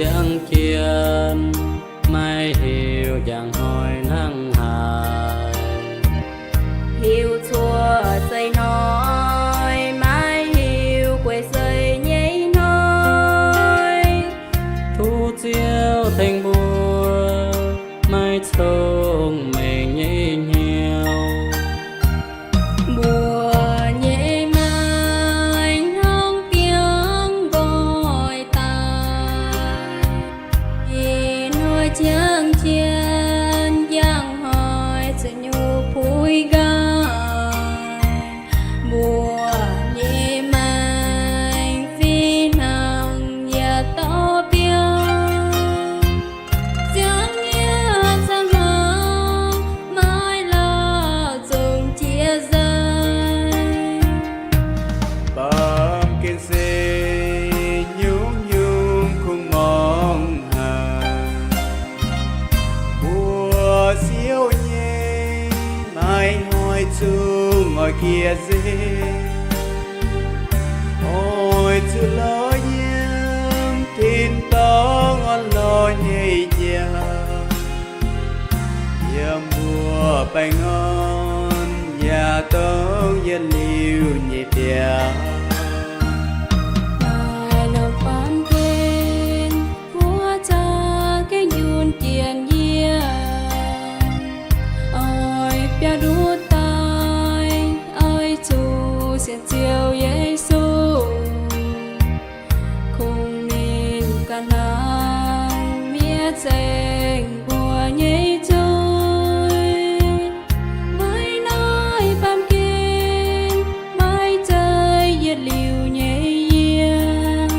Ziangh jien, maiv hiuv njang hnoi hnangv haaix. Hiuv cuotv zeih hnoi, maiv hiuv guei seix nyei hnoi. Tov Ziouv tengx mbuo, maiv cong-mengh nyei hnyouv. Mbuo nyei maengc hnangv biangh nqoi daaih, ih hnoi ziangh jien, njang hnoi zuqc nyungc puix nqaai. Mbuo nyei maengc fih hnangv yietc dauh biauv, ziangh nyieqc ziangh hnangv, maiv lauh zongh jiex nzengc. Baamh gen se nyungc-nyungc kungx muangx haic. Mbuo siouc nyei, maiv hnoi zungv oix jiex nzengc. Oix zuqc lorz yiem tin-dorngh orn-lorqc nyei jauv, yiem mbuo baengh orn yaac dongh yietc liuz nyei biauv. Naaiv norm baamh gen, mbuo za'gengh njunh jiex yiem, oix biauv-nduqv daaih, oix zuqc sienx Ziouv Yesu, kungx ninh ganh hnangv miev zengc mbuo nyei zuiz. Weic naaiv baamh gen maiv zeiz yietc liuz nyei yiem.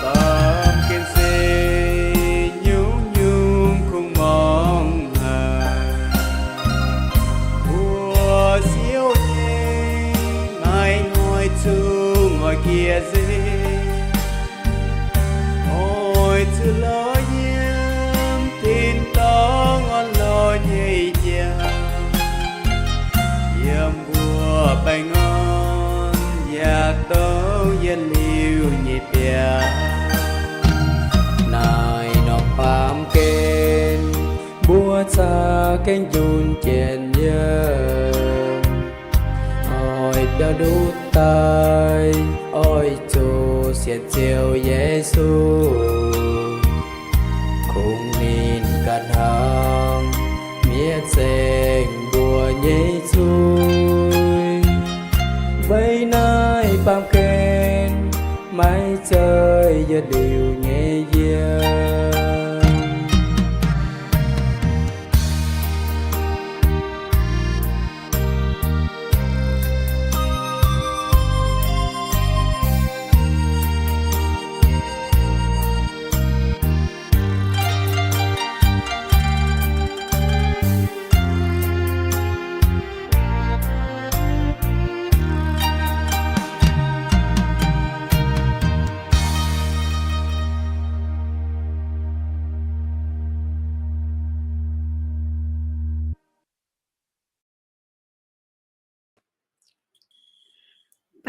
Baamh gen se nyungc-nyungc kungx muangx haic. Mbuo siouc nyei, maiv hnoi zungv oix jiex nzengc. Oix zuqc lorz yiem tin-dorngh orn-lorqc nyei jauv, yiem mbuo baengh orn yaac dongh yietc liuz nyei biauv. Naaiv norm baamh gen, mbuo za'gengh njunh jiex yiem, oix biauv-nduqv daaih, oix zuqc sienx Ziouv Yesu, kungx ninh ganh hnangv miev zengc mbuo nyei zuiz. Weic naaiv baamh gen maiv zeiz yietc liuz nyei yiem.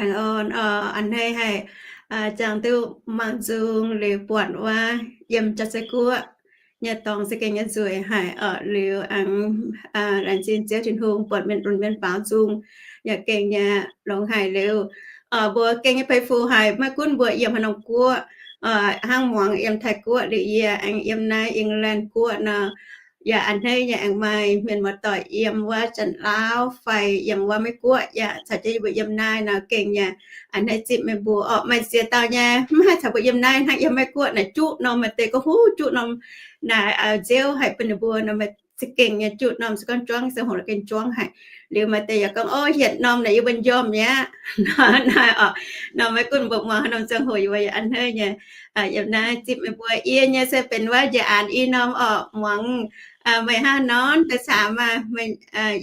Baengh orn, a'hneiv haic, ziangh duqv mangc nzung liuz buatc wuov yiem Jaav-Zei Guoqv nyei dorngx za'gengh nyei nzueic haic oc. Liuz aengx laengz zingh Ziouv Tin-Hungh buatc mienh lunx mienh faaux nzung yaac gengh nyei longx haic liuz, mbuo gengh nyei peix fu haic, maiv gunv mbuo yiem haaix norm guoqv, hnangv muangx yiem Taiv Guoqv liuz yie aengx yiem naaiv England guoqv nor, yaac a'hneiv nyei aengx maaih mienh muoz-doic yiem wuov Janx-Lauv fai yiem wuov Meiv Guoqv yaac caux jienv yie mbuo yiem naaiv nor gengh yaac a'hneiv zipv meih mbuo orqc. Maaih ziex dauh nyei maiv haih caux mbuo yiem naaiv, hnangv yiem Meiv Guoqv naaic juqv norm maaih deix gorngv huv juqv norm naaic nziouv haic bun ninh mbuo nor maaih za'gengh nyei juqv norm se gorngv juangv ziangh hoc gengh juangv haic. Liuz maaih deix yaac gorngv, o, hietc norm naaic yie mbuo njormh mi'aqv. Naaiv oc, norm maiv gunv mbuo muangx haaix norm ziangh hoc yie mbuo yaac a'hneiv nyei. Yiem naaiv zipv meih mbuo, yie nyei se benx wuov njiec aanx i norm oc, muangx meih hnangv nor daaih caamx aqv.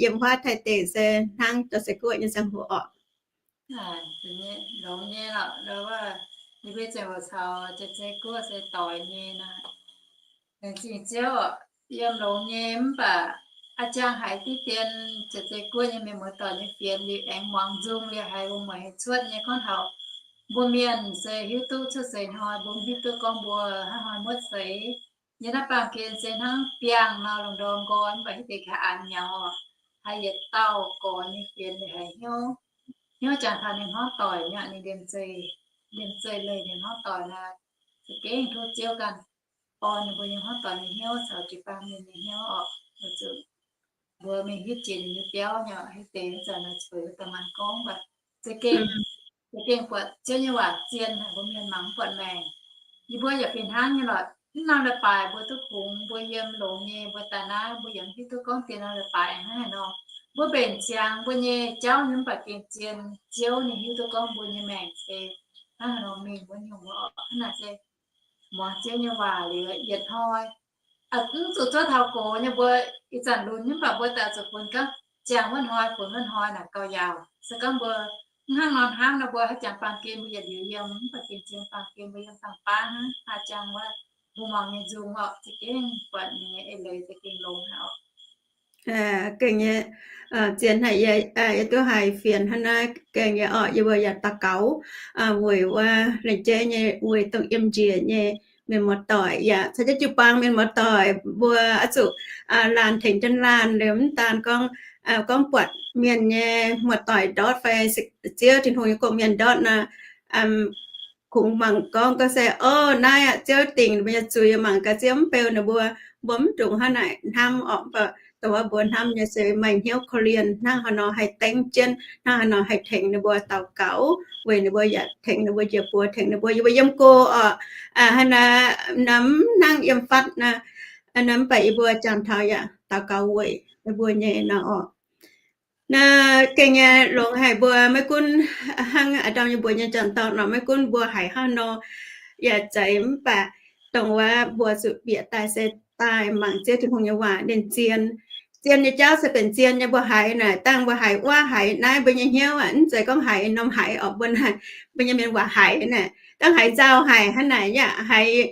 Yiem huaav Taiv deic se hnangv Dorc Seix Guoqv nyei ziangh hoc oc. Longx nyei lorqc, yie mbuo ziangh hoc caux Dorc Seix Guoqv se doic nyei naaic. Laengz zingh Ziouv oc, yiem longx nyei mv baac a'jang haiz diqv dien Dorc Seix Guoqv nyei mienh muoz-doic nyei fienx liuz aengx muangx nzung liuz haiz wuom-mueic haih cuotv nyei gorngv taux mbuo mienh se hiuv duqv cuotv seix hnoi mbuo mv hiuv duqv gorngv mbuo hnangv haaix nor muotv seix. Yiem naaiv baamh gen se hnangv biangh nor lungh ndorm nqoi mv baac hiuv deix kaaix aanx nyaux oc. Haiz yietc dauh gorx nyei fienx liuz haiz hnyouv, hnyouv jangx taux ninh hmuangv doic nyei, ninh liemh zeih, liemh zeih leih ninh hmuangv doic nor, za'gengh tov Ziouv ganh orn ninh mbuo nyei hmuangv doic nyei hnyouv caux jiu-baang mienh nyei hnyouv oc. Weic zuqc mbuo mingh hitv jiex ninh nyei biauv nyei, hitv deix zanc naaic zuqc da'maanc gorngv mv baac za'gengh, za'gengh buatc Ziouv nyei waac zien haic, mbuo mienh mangc mv buatc maengc. Yie mbuo yaac fih hnangv nyei lorqc. Mv norm leiz-baaix mbuo duqv kungx, mbuo yiem longx nyei, mbuo daaih naaiv mbuo yaac mv hiuv duqv gorngv dien norm leiz-baaix hnangv haaix nor. Mbuo mbenc ziangx mbuo nyei jauv nyei mv baac gengh zien Ziouv ninh hiuv duqv gorngv mbuo nyei maengc se hnangv haaix nor mingh wuov nyungc oc. Hnangv naaic se muangx Ziouv nyei waac liuz yietc hnoi mv zuqc zuov taux gox nyei, mbuo ih zanc lunx nyei mv baac mbuo daaih zuqc funx gorngv ziangh wuov hnoi funx wuov hnoi naaic gauh yaauc. Se gorngv mbuo mv hnangv nor hnamv nor, mbuo haaix jangx baamh gen mbuo yietc liuz yiem, mv baac gengh zien baamh gen mbuo yiem dangh baav hnangv. Haaix jangx wuov mbuo muangx nyei nzung oc, za'gengh buatc ninh nyei eix leiz za'gengh longx haic oc. Gengh nyei, zien haic. Yie duqv haiz fienx hnangv naaiv gengh nyei orqc. Yie mbuo yaac daux gaux weic wuov lengc jeiv nyei, weic dongh yiem njiec nyei mienh muoz-doic yaac caux jienv jiu-baang mienh muoz-doic mbuo oix zuqc laanh tengx jienv laanh. Liuz mv daan gorngv, gorngv buatc mienh nyei muoz-doic ndortv fai Ziouv Tin-Hungh nyei gong-mienh ndortv nor, kungx mangc gorngv gorngv se, o, naaiv aqv, Ziouv dingc ninh mbuo nyei zuiz, mangc gaax Ziouv mv beu ninh mbuo, mbuo mv dungx hnangv naaic hnamv orqc. Mv baac dongh wuov mbuo hnamv nyei se maaih hnyouv korv-lienh hnangv haaix nor haih dengv jienv, hnangv haaix nor haih tengx ninh mbuo daux gaux, weic ninh mbuo yaac tengx ninh mbuo njiec buoz, tengx ninh mbuo, yie mbuo yiem go orqc. Hnangv naaiv, mv hnangv yiem fatv naaiv, mv baac yie mbuo jangx taux yaac daux gaux weic ninh mbuo nyei nor orqc. Naaiv gengh nyei longx haic. Mbuo maiv gunv hnangv a'ndorm yie mbuo nyei janx-dorn nor, maiv gunv mbuo haiz hnangv nor yaac zeiz, mv baac dongh wuov mbuo zuqc bieqc daaih se daaih mangc Ziouv Tin-Hungh nyei waac ninh zien. Zien nyei jauv se benx zien nyei. Mbuo haiz naaic, dangh mbuo haiz wuov haiz naaiv, mbuo nyei hnyouv aqv, mv zeiz gorngv haiz norm haiz orqc, mbuo, mbuo nyei mienh waac haiz naaic, dangh haiz nzauh haic hnangv naaic yaac haiz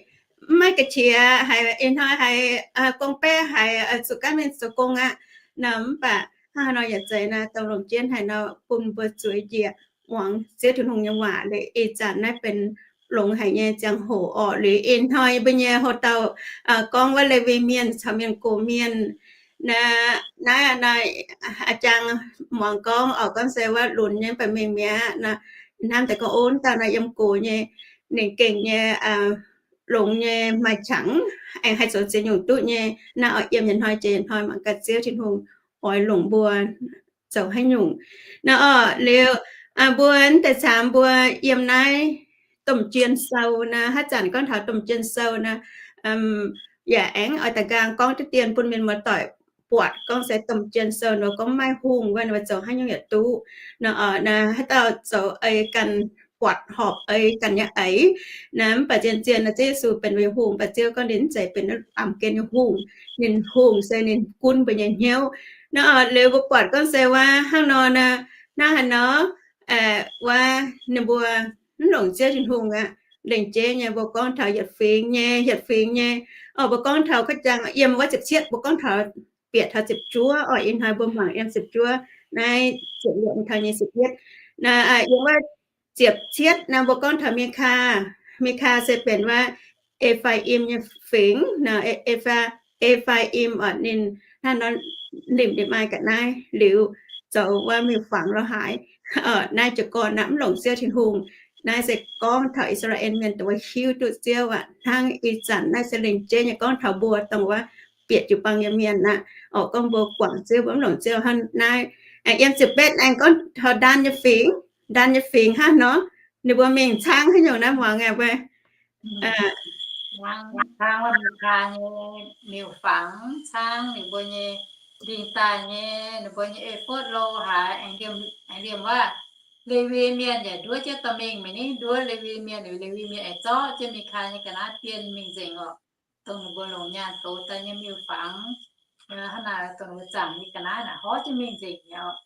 maiv ga'qiex, haiz ih hnoi haiz gong-baeqv, haiz zuqc gaanv mienh zoux gong aqv. Nor mv baac hnangv haaix nor yaac zeiz naaiv, dongh longc jienv haaix nor bun mbuo zueiz njiec muangx Ziouv Tin-Hungh nyei waac. Liuz ih zanc naaiv benx longx haic nyei ziangh hoc orqc. Liuz ih hnoi mbuo nyei houx-dauh gorngv wuov Lewi Mienh caux Mienh Gox Mienh, naaiv, naaiv a'jang muangx gorngv orqc, gorngv se wuov lunx nyei mv baac mingh mi'aqv nor, hnamv deix gorngv, o, dauh naaiv yiem gox nyei, ninh gengh nyei longx nyei, maaih qangx, aengx haih zoux ziex nyungc duqv nyei. Naaiv oix yiem yietc hnoi jiex yietc hnoi mangc gaax Ziouv Tin-Hungh oix longc mbuo zoux haaix nyungc. Naaiv orqc, liuz mbuo deix caamx mbuo yiem naaiv domh jien sou naaiv, haaix zanc gorngv taux domh jien sou naaiv, yaac aengx oix da'nqaang gorngv diqv dien bun mienh muoz-doic buatc gorngv se domh jien sou nor gorngv maiv hungh wuov, ninh mbuo zoux haaix nyungc yaac duqv. Naaiv orqc, naaiv haaix dauh zoux ei ganh buatc horpc ei ganh nyei eix. Naaiv mv baac zien-zien naaiv Ziouv Yesu benx weic hungh, mv baac Ziouv gorngv ninh mv zeiz benx baamh gen nyei hungh. Ninh hungh se ninh gunv mbuo nyei hnyouv. Naaiv orqc, liuz mbuo buatc gorngv se wuov hnangv nor naaiv, hnangv haaix nor wuov ninh mbuo mv longc Ziouv Tin-Hungh aqv. Lengc jeiv nyei mbuo gorngv taux yietc fingx nyei, yietc fingx nyei, orqc, mbuo gorngv taux ka'jangv yiem wuov ziepc cietv, mbuo gorngv taux, bieqc taux ziepc juov orqc. Ih hnoi mbuo mangc yiem ziepc juov naaiv ziepc luoqc taux nyic ziepc yietv. Naaiv yiem wuov ziepc cietv naaiv mbuo gorngv taux Mikaa. Mikaa se benx wuov E^faa^im nyei fingx. E^faa, E^faa^im orqc, ninh hnangv nor limc ndie-maaih ga'naaiv liuz zoux wuov miuc-fangx lorz haaix. Naaiv jiez gorn naaiv mv longc Ziouv Tin-Hungh. Naaiv se gorngv taux I^saa^laa^en Mienh dongh wuov hiuv duqv Ziouv aqv. Hnangv ih zanc naaiv se lengc jeiv nyei gorngv taux mbuo dongh wuov bieqc jiu-baang nyei mienh aqv. Orqc, gorngv mbuo guangc Ziouv, mbuo mv longc Ziouv hnangv naaiv. Yiem ziepc betv aengx gorngv taux Ndan nyei fingx. Ndan nyei fingx hnangv nor, ninh mbuo mingh caangv haaix nyungc naaiv muangx aqv mbuo. Cang, cang wuov Mikaa nyei miuc-fangx, cang ninh mbuo nyei ndingh daaih nyei, ninh mbuo nyei e^fotv lo haaix, aengx liemh wuov Lewi Mienh yaac nduov jienv dorh mingh. Maiv ninh nduov Lewi Mienh, Lewi Mienh aengx zorqv jienv Mikaa nyei ga'naaiv dien mingh nzengc oc, dongh ninh mbuo longc nyaanh dox daaih nyei miuc-fangx. Hnangv naaic dongh ninh mbuo zaangc nyei ga'naaiv naaic horv jienv mingh nzengc nyei oc.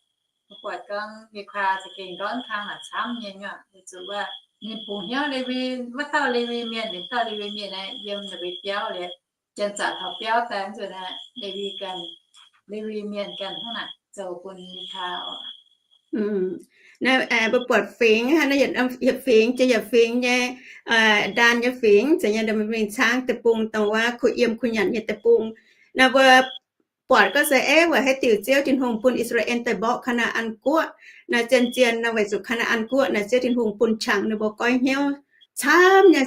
Mbuo buatc gorngv Mikaa za'gengh ndortv kang naaic camv nyei nyei, weic zuqc wuov ninh bungx hnyouv Lewi, wuov dauh Lewi Mienh, ninh dauh Lewi Mienh naaiv yiem ninh mbuo biauv liuz, janx-zaqc taux biauv daaih nzunc naaiv, Lewi ganh, Lewi Mienh ganh hnangv naaic zoux bun Mikaa oc. Naaiv mbuo buatc fingx, naaiv yietc fingx, jiex yietc fingx nyei, ndaanh nyei fingx, zeiz nyei mingh caangv deic-bung, dongh wuov kuh yiem kuh nyanc nyei deic-bung. Naaiv mbuo buatc gorngv se, ei, weic haaix diuc Ziouv Tin-Hungh bun I^saa^laa^en daaih mborqv Kaa^naa^an Guoqv? Naaiv zien-zien nor, weic zuqc Kaa^naa^an Guoqv naaiv Ziouv Tin-Hungh bun qangx ninh mbuo goiv hnyouv camv nyei,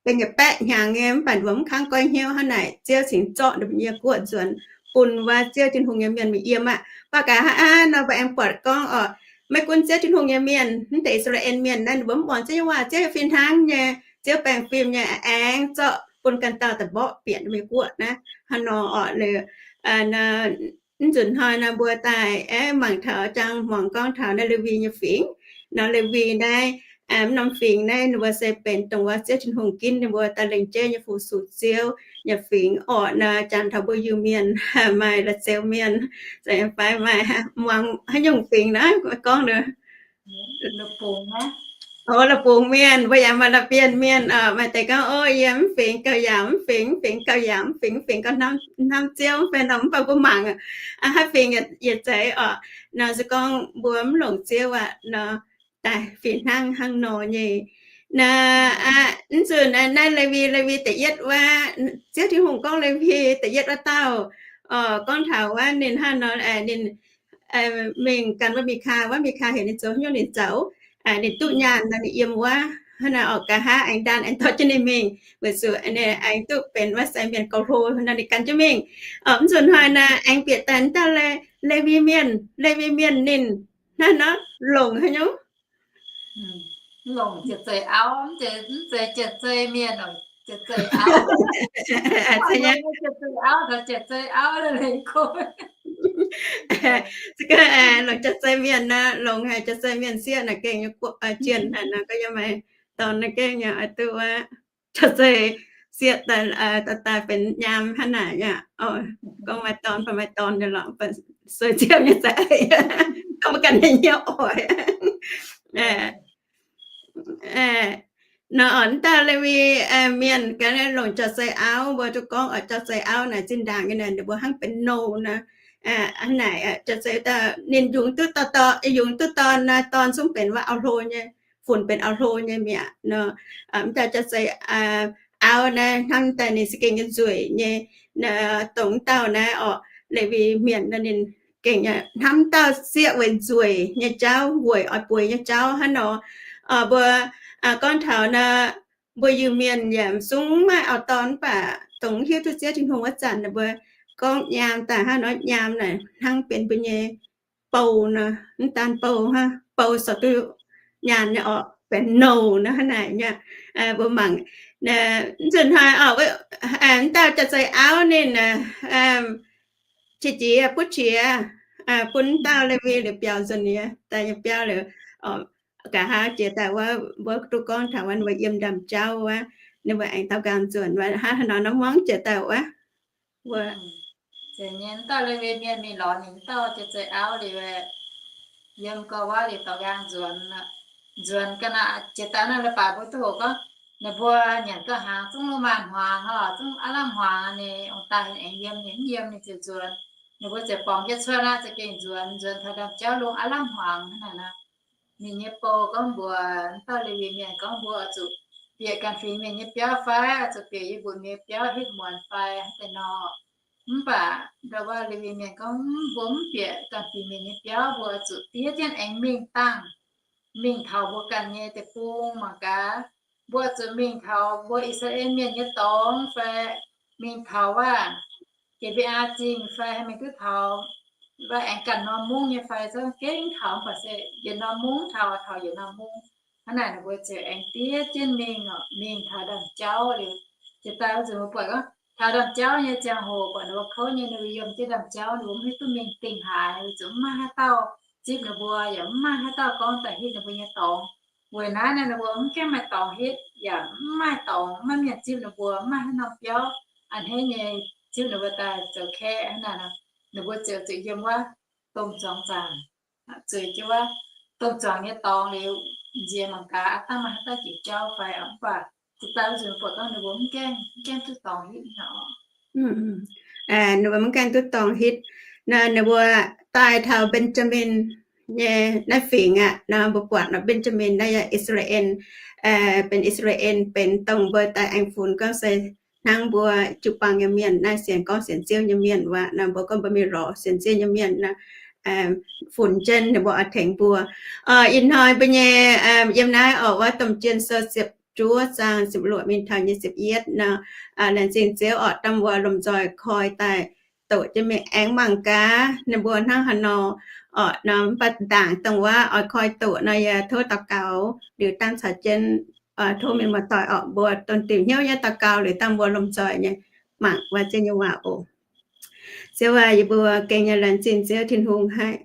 benx yietc baeqv hnyangx nyei, mv baac ninh mbuo mv kangv goiv hnyouv. Hnangv naaic Ziouv cingx zorqv ninh mbuo nyei guoqv nzuonx bun wuov Ziouv Tin-Hungh nyei mienh mingh yiem aqv. Mv baac nqa'haav aqv nor, mbuo aengx buatc gorngv oc, maiv gunv Ziouv Tin-Hungh nyei mienh, mv deix I^saa^laa^en Mienh naaiv, ninh mbuo mv muangx Ziouv nyei waac. Ziouv yaac fih hnangv nyei, Ziouv baengh fim nyei, aengx zorqv bun ganh dauh daaih mborqv bieqc ninh mbuo nyei guoqv naaiv. Hnangv nor oc, mv nzunc hnoi nor mbuo daaih aengx mangc taux jangx muangx gorngv taux naaiv Lewi nyei fingx. Nor Lewi naaiv, mv norm fingx naaiv ninh mbuo se benx dongh wuov Ziouv Tin-Hungh ginv ninh mbuo daaih lengc jeiv nyei fu-sux Ziouv nyei fingx oc. Nor jangx taux mbuo Iu-Mienh maaih La'zeu Mienh, fai maaih muangx haaix nyungc fingx naaiv gorngv nor, La'bungx Mienh, mbuo yaac maaih La'bienh Mienh oc. Maaih deix gorngv, o, yie mv fingx gauh yaac mv fingx, mv fingx gauh yaac mv fingx, mv fingx gauh hnamv Ziouv fai nor, mv baac mbuo mangc haaix fingx yietc zeiz oc. Nor se gorngv mbuo mv longc Ziouv aqv nor, daaih fih hnangv hnangv nor nyei. Naaiv, mv nzunc naaiv Lewi, Lewi da'yietv wuov, Ziouv Tin-Hungh gorngv Lewi da'yietv wuov dauh, gorngv taux wuov ninh hnangv nor, ninh mingh gan wuov Mikaa, wuov Mikaa heuc ninh zoux haaix nyungc ninh zoux. Ninh duqv nyaanh nor ninh yiem wuov, hnangv naaiv oc, nqa'haav aengx ndaanh aengx dorh jienv ninh mingh, weic zuqc ninh aengx duqv benx wuov sai mienh gauh hlo nor ninh gan jienv mingh. Mv nzunc hnoi naaiv aengx bieqc daaih dauh Lewi Mienh, Lewi Mienh ninh hnangv nor longc haaix nyungc? Longc jiez zeiz auv, mv zeiz jiez zeiz mienh, jiez zeiz auv. Jiez zeiz auv, jiez zeiz auv, longc jiez zeiz mienh nor, longc haic jiez zeiz mienh sieqv naaiv gengh nyei guoqv jienh haic nor, gorngv yiem maaih dorn naaiv gengh nyei oix duqv wuov jiez zeiz sieqv daaih, daaih benx nyaam hnangv naaic yaac. Gorngv maaih dorn fai maaih dorn nyei lorqc, sueih ziepc nyei za'eix, gorngv maiv ganh nyei hnyouv oix. Nor, aa, dauh Lewi Mienh gaax longc jauv-zei auv, mbuo duqv gorngv oix jauv-zei auv naaic zinh ndaangc nyei naaic ninh mbuo hnangv benx nouh nor. Hnangv naaic jauv-zei dauh ninh yungz duqv dorn, yungz duqv dorn nor, dorn zungv benx wuov auv-hlo nyei, funx benx auv-hlo nyei mi'aqv nor. Mv dauh jauv-zei auv naaiv hnamv daaih ninh se gengh nyei nzueic nyei. Dongh mv dauh naaiv orqc, Lewi Mienh nor ninh gengh hnamv dauh sieqv weic nzueic nyei jauv, weic oix bueix nyei jauv hnangv nor. Mbuo gorngv taux nor, mbuo Iu-Mienh yaac zungv maaih auv-dorn mv baac dongh hiuv duqv Ziouv Tin-Hungh wuov zanc, mbuo gorngv nyaam daaih hnangv nor, nyaam naaic hnangv benx mbuo nyei bou nor, mv daan bou hnangv, bou sortv duqv nyaanh nyei orqc, benx nouh nor hnangv naaic nyei. Mbuo mangc, mv nzunc hnoi orqc, mv dauh jauv-zei auv ninh qiex jiez butv qiex bun mv dauh Lewi liuz biaux nzuonx nyei daaih nyei biauv liuz, nqa'haav jiex daaih wuov, mbuo duqv gorngv taux wuov ninh mbuo yiem ndaamv-jauv wuov, ninh mbuo aengx daux nqaang nzuonx wuov, hnangv haaix nor nor muangv jiex daaih wuov. Zeiz nyei, mv dauh Lewi Mienh mingh lorz ninh mv dauh jauv-zei auv liuz, yiem gorx wuov liuz daux nqaang nzuonx. Nzuonx ga'naaiv jiex daaih naaiv leiz-baaix mbuo duqv hoqc gorngv, ninh mbuo nyanc gauh hnaangx zungv lungh maanz hmuangx oc, zungv aav lamh hmuangx nyei, ong-daa aengx yiem ninh, mv yiem ninh ziouc nzuonx. Ninh mbuo ziouc borngz jienv cuotv aqv, za'gengh nzuonx, nzuonx taux ndaamv-jauv lungh aav lamh hmuangx hnangv naaic nor. Ninh nyei bou gorngv mbuox mv dauh Lewi Mienh gorngv, mbuo oix zuqc bieqc ganh fingx mienh nyei biauv fai oix zuqc bieqc yie mbuo nyei biauv hitv muonz fai hnangv deix nor. Mv baac ndau wuov Lewi Mienh gorngv, mv, mbuo mv bieqc ganh fingx mienh nyei biauv, mbuo oix zuqc diev jienv aengx mingh dangh, mingh taux mbuo ganh nyei deic-bung mangc gaax. Mbuo oix zuqc mingh taux mbuo I^saa^laa^en Mienh nyei dorngx fai mingh taux wuov Gi^mbe^aa Zingh fai mingh duqv taux wuov aengx ganh norm mungv nyei fai, zungv gengh taux, mv baac se yietc norm mungv taux, taux yietc norm mungv. Hnangv naaic ninh mbuo ziouc aengx diev jienv mingh oc, mingh taux ndaamv-jauv liuz, Jiex daaih wuov nzunc mbuo buatc gorngv taux ndaamv-jauv nyei ziangh hoc, buatc ninh mbuo kouv nyei, ninh mbuo yiem jienv ndaamv-jauv, ninh mbuo mv hiuv duqv mingh dingh haaix, weic zuqc mv maaih haaix dauh zipv ninh mbuo, yaac mv maaih haaix dauh gorngv daaih hitv ninh mbuo nyei dorngx. Weic naaiv nor ninh mbuo mv gaengh maaih dorngx hitv, yaac mv maaih dorngx, mv maaih mienh zipv ninh mbuo, mv maaih haaix norm biauv a'hneiv nyei zipv ninh mbuo daaih zoux kaeqv hnangv naaic. Ninh mbuo ziouc zuqc yiem wuov domh zuangx zaangc, zueiz jienv wuov domh zuangx nyei dorngx liuz, nziex mangc gaax aav dangh maaih haaix dauh jiex jauv fai. Mv baac jiex daaih wuov nzunc buatc gorngv ninh mbuo mv gaengh, mv gaengh duqv dorngx hitv nor. Ninh mbuo mv gaengh duqv dorngx hitv. Nor ninh mbuo daaih taux Mben^jaa^min nyei naaiv fingx aqv. Nor mbuo buatc nor Mben^jaa^min naaiv yaac I^saa^laa^en, benx I^saa^laa^en benx dongh mbuo daaih aengx funx gorngv se hnangv mbuo jiu-baang nyei mienh naaiv, sienx gorngv sienx Ziouv nyei mienh waac. Nor mbuo gorngv mbuo mingh lorz sienx Ziouv nyei mienh nor, funx jienv ninh mbuo oix tengx mbuo. Ih hnoi mbuo nyei yiem naaiv orqc, wuov Domh Jien Sou ziepc juov zaang ziepc luoqc mingh taux nyei ziepc yietv nor, laengz zingh Ziouv orqc, dangh mbuo lomh nzoih koi daaih doqc jienv mingh aengx mangc gaax ninh mbuo hnangv haaix nor orqc. Nor mv baac ndaangc dongh wuov oix koi doqc nor yaac tov daux gaux liuz dangh caux jienv tov mienh muoz-doic orqc, mbuo don diuc hnyouv nyei daux gaux liuz dangh mbuo lomh nzoih nyei mangc wuov Ziouv nyei waac oc. Ziouv aac, yie mbuo gengh nyei laengz zingh Ziouv Tin-Hungh haic.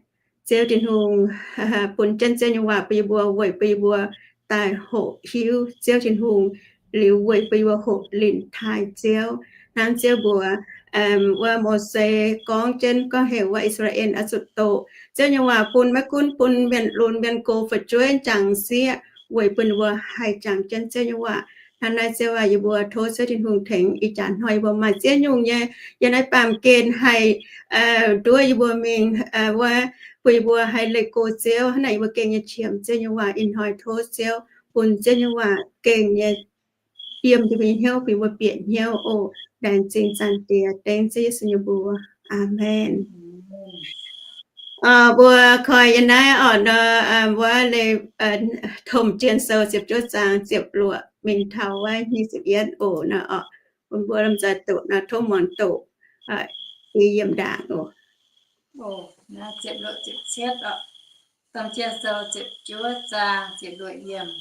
Ziouv Tin-Hungh bun jienv Ziouv nyei waac bun yie mbuo, weic bun yie mbuo daaih hoqc hiuv Ziouv Tin-Hungh, liuz weic bun yie mbuo hoqc linc taaih Ziouv. Hnangv Ziouv mbuox wuov Mose gorngv jienv gorngv heuc wuov I^saa^laa^en oix zuqc doqc. Ziouv nyei waac bun maiv gunv bun mienh lunx mienh gox fu'jueiv jangx sieqv, weic bun ninh mbuo haih jangx jienv Ziouv nyei waac. Hnangv naaiv Ziouv aac, yie mbuo tov Ziouv Tin-Hungh tengx ih jaax hnoi yie mbuo maaih ziex nyungc nyei yiem naaiv baamh gen haih nduov yie mbuo mingh wuov, bun yie mbuo haih leih go Ziouv. Hnangv naaic yie mbuo gengh nyei qiemx Ziouv nyei waac ih hnoi, tov Ziouv bun Ziouv nyei waac gengh nyei yiem yie mbuo nyei hnyouv, bun yie mbuo bieqc hnyouv oc. Laengz zingh Zaangc Diex, dengv Ziouv Yesu nyei mbuox. Aamen. Mbuo koi yiem naaiv orqc nor, wuov leiz Domh Jien Sou ziepc juov zaang ziepc luoqc mingh taux wuov nyic ziepc yietv oc nor orqc. Bun mbuo lomh nzoih doqc nor, tov muangx doqc, i yiem ndaangc oc. Ziepc luoqc ziepc cietv orqc. Domh Jien Sou ziepc juov zaang ziepc luoqc yiemc.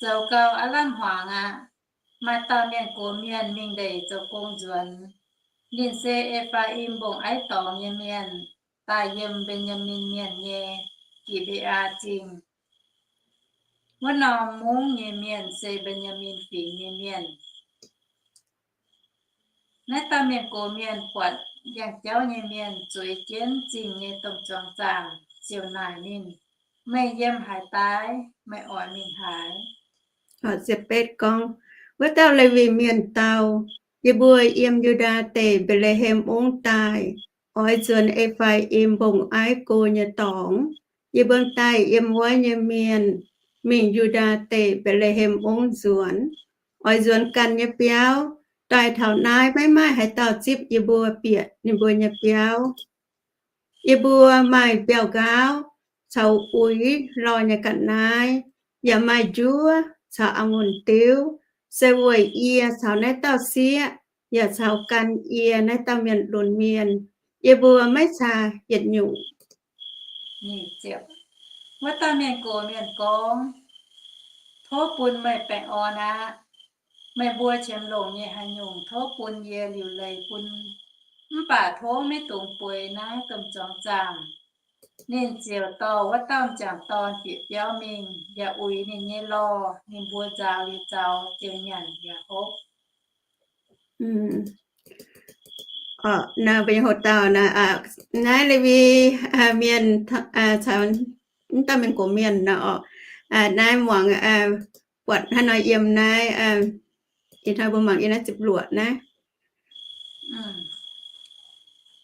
Zoux gau aav lamh hmuangx aqv. Maaih dauh mienh gox mienh mingh ndeic zoux gong nzuonx. Ninh se E^faa^im Mbong-Aiv Dorngx nyei mienh, daaih yiem Mben^yaa^min Mienh nyei Gi^mbe^aa Zingh. Wuov norm mungv nyei mienh se Mben^yaa^min Fingx nyei mienh. Naaiv dauh mienh gox mienh buatc yangh jauv nyei mienh zueiz jienv zingh nyei domh zuangx zaangc ziouc naaic ninh, Meih yiem haaix daaih? Meih oix mingh haaix? Ziepc betv gorngv, Wuov dauh Lewi Mienh dau, Yie mbuo yiem Yu^ndaa Deic, Mbetc^le^hem Mungv daaih, oix nzuonx E^faa^im Mbong-Aiv Go nyei dorngx. Yie mbuo daaih yiem wuov nyei mienh mingh Yu^ndaa Deic, Mbetc^le^hem Mungv nzuonx. Oix nzuonx ganh nyei biauv. Daaih taux naaiv maiv maaih haaix dauh zipv yie mbuo bieqc ninh mbuo nyei biauv. Yie mbuo maaih mbiauh nqaauv caux uix lorh nyei ga'naaiv, yaac maaih njuov caux a'ngunc diuv, se weic yie caux naaiv dauh sieqv yaac caux gan yie naaiv dauh mienh lunx mienh. Yie mbuo maiv caa yietc nyungc. Wuov dauh mienh gox mienh gorngv, Tov bun meih baengh orn aqv. Meih mbuo qiemx longc nyei haaix nyungc tov bun yie liuc leiz bun, mv baac tov maiv dungx bueix naaiv domh zuangx zaangc. Ninh ziouc dorh wuov dauh m'jangc dorn bieqc biauv mingh, yaac uix ninh nyei lorh. Ninh mbuo nzaaux liuz zaux, ziouc nyanc yaac hopv. Naaiv Lewi Mienh caux mv dauh mienh gox mienh nor orqc. Naaiv muangx buatc hnangv nor yiem naaiv, ih hnoi mbuo mangc yiem naaiv ziepc luoqc naaiv.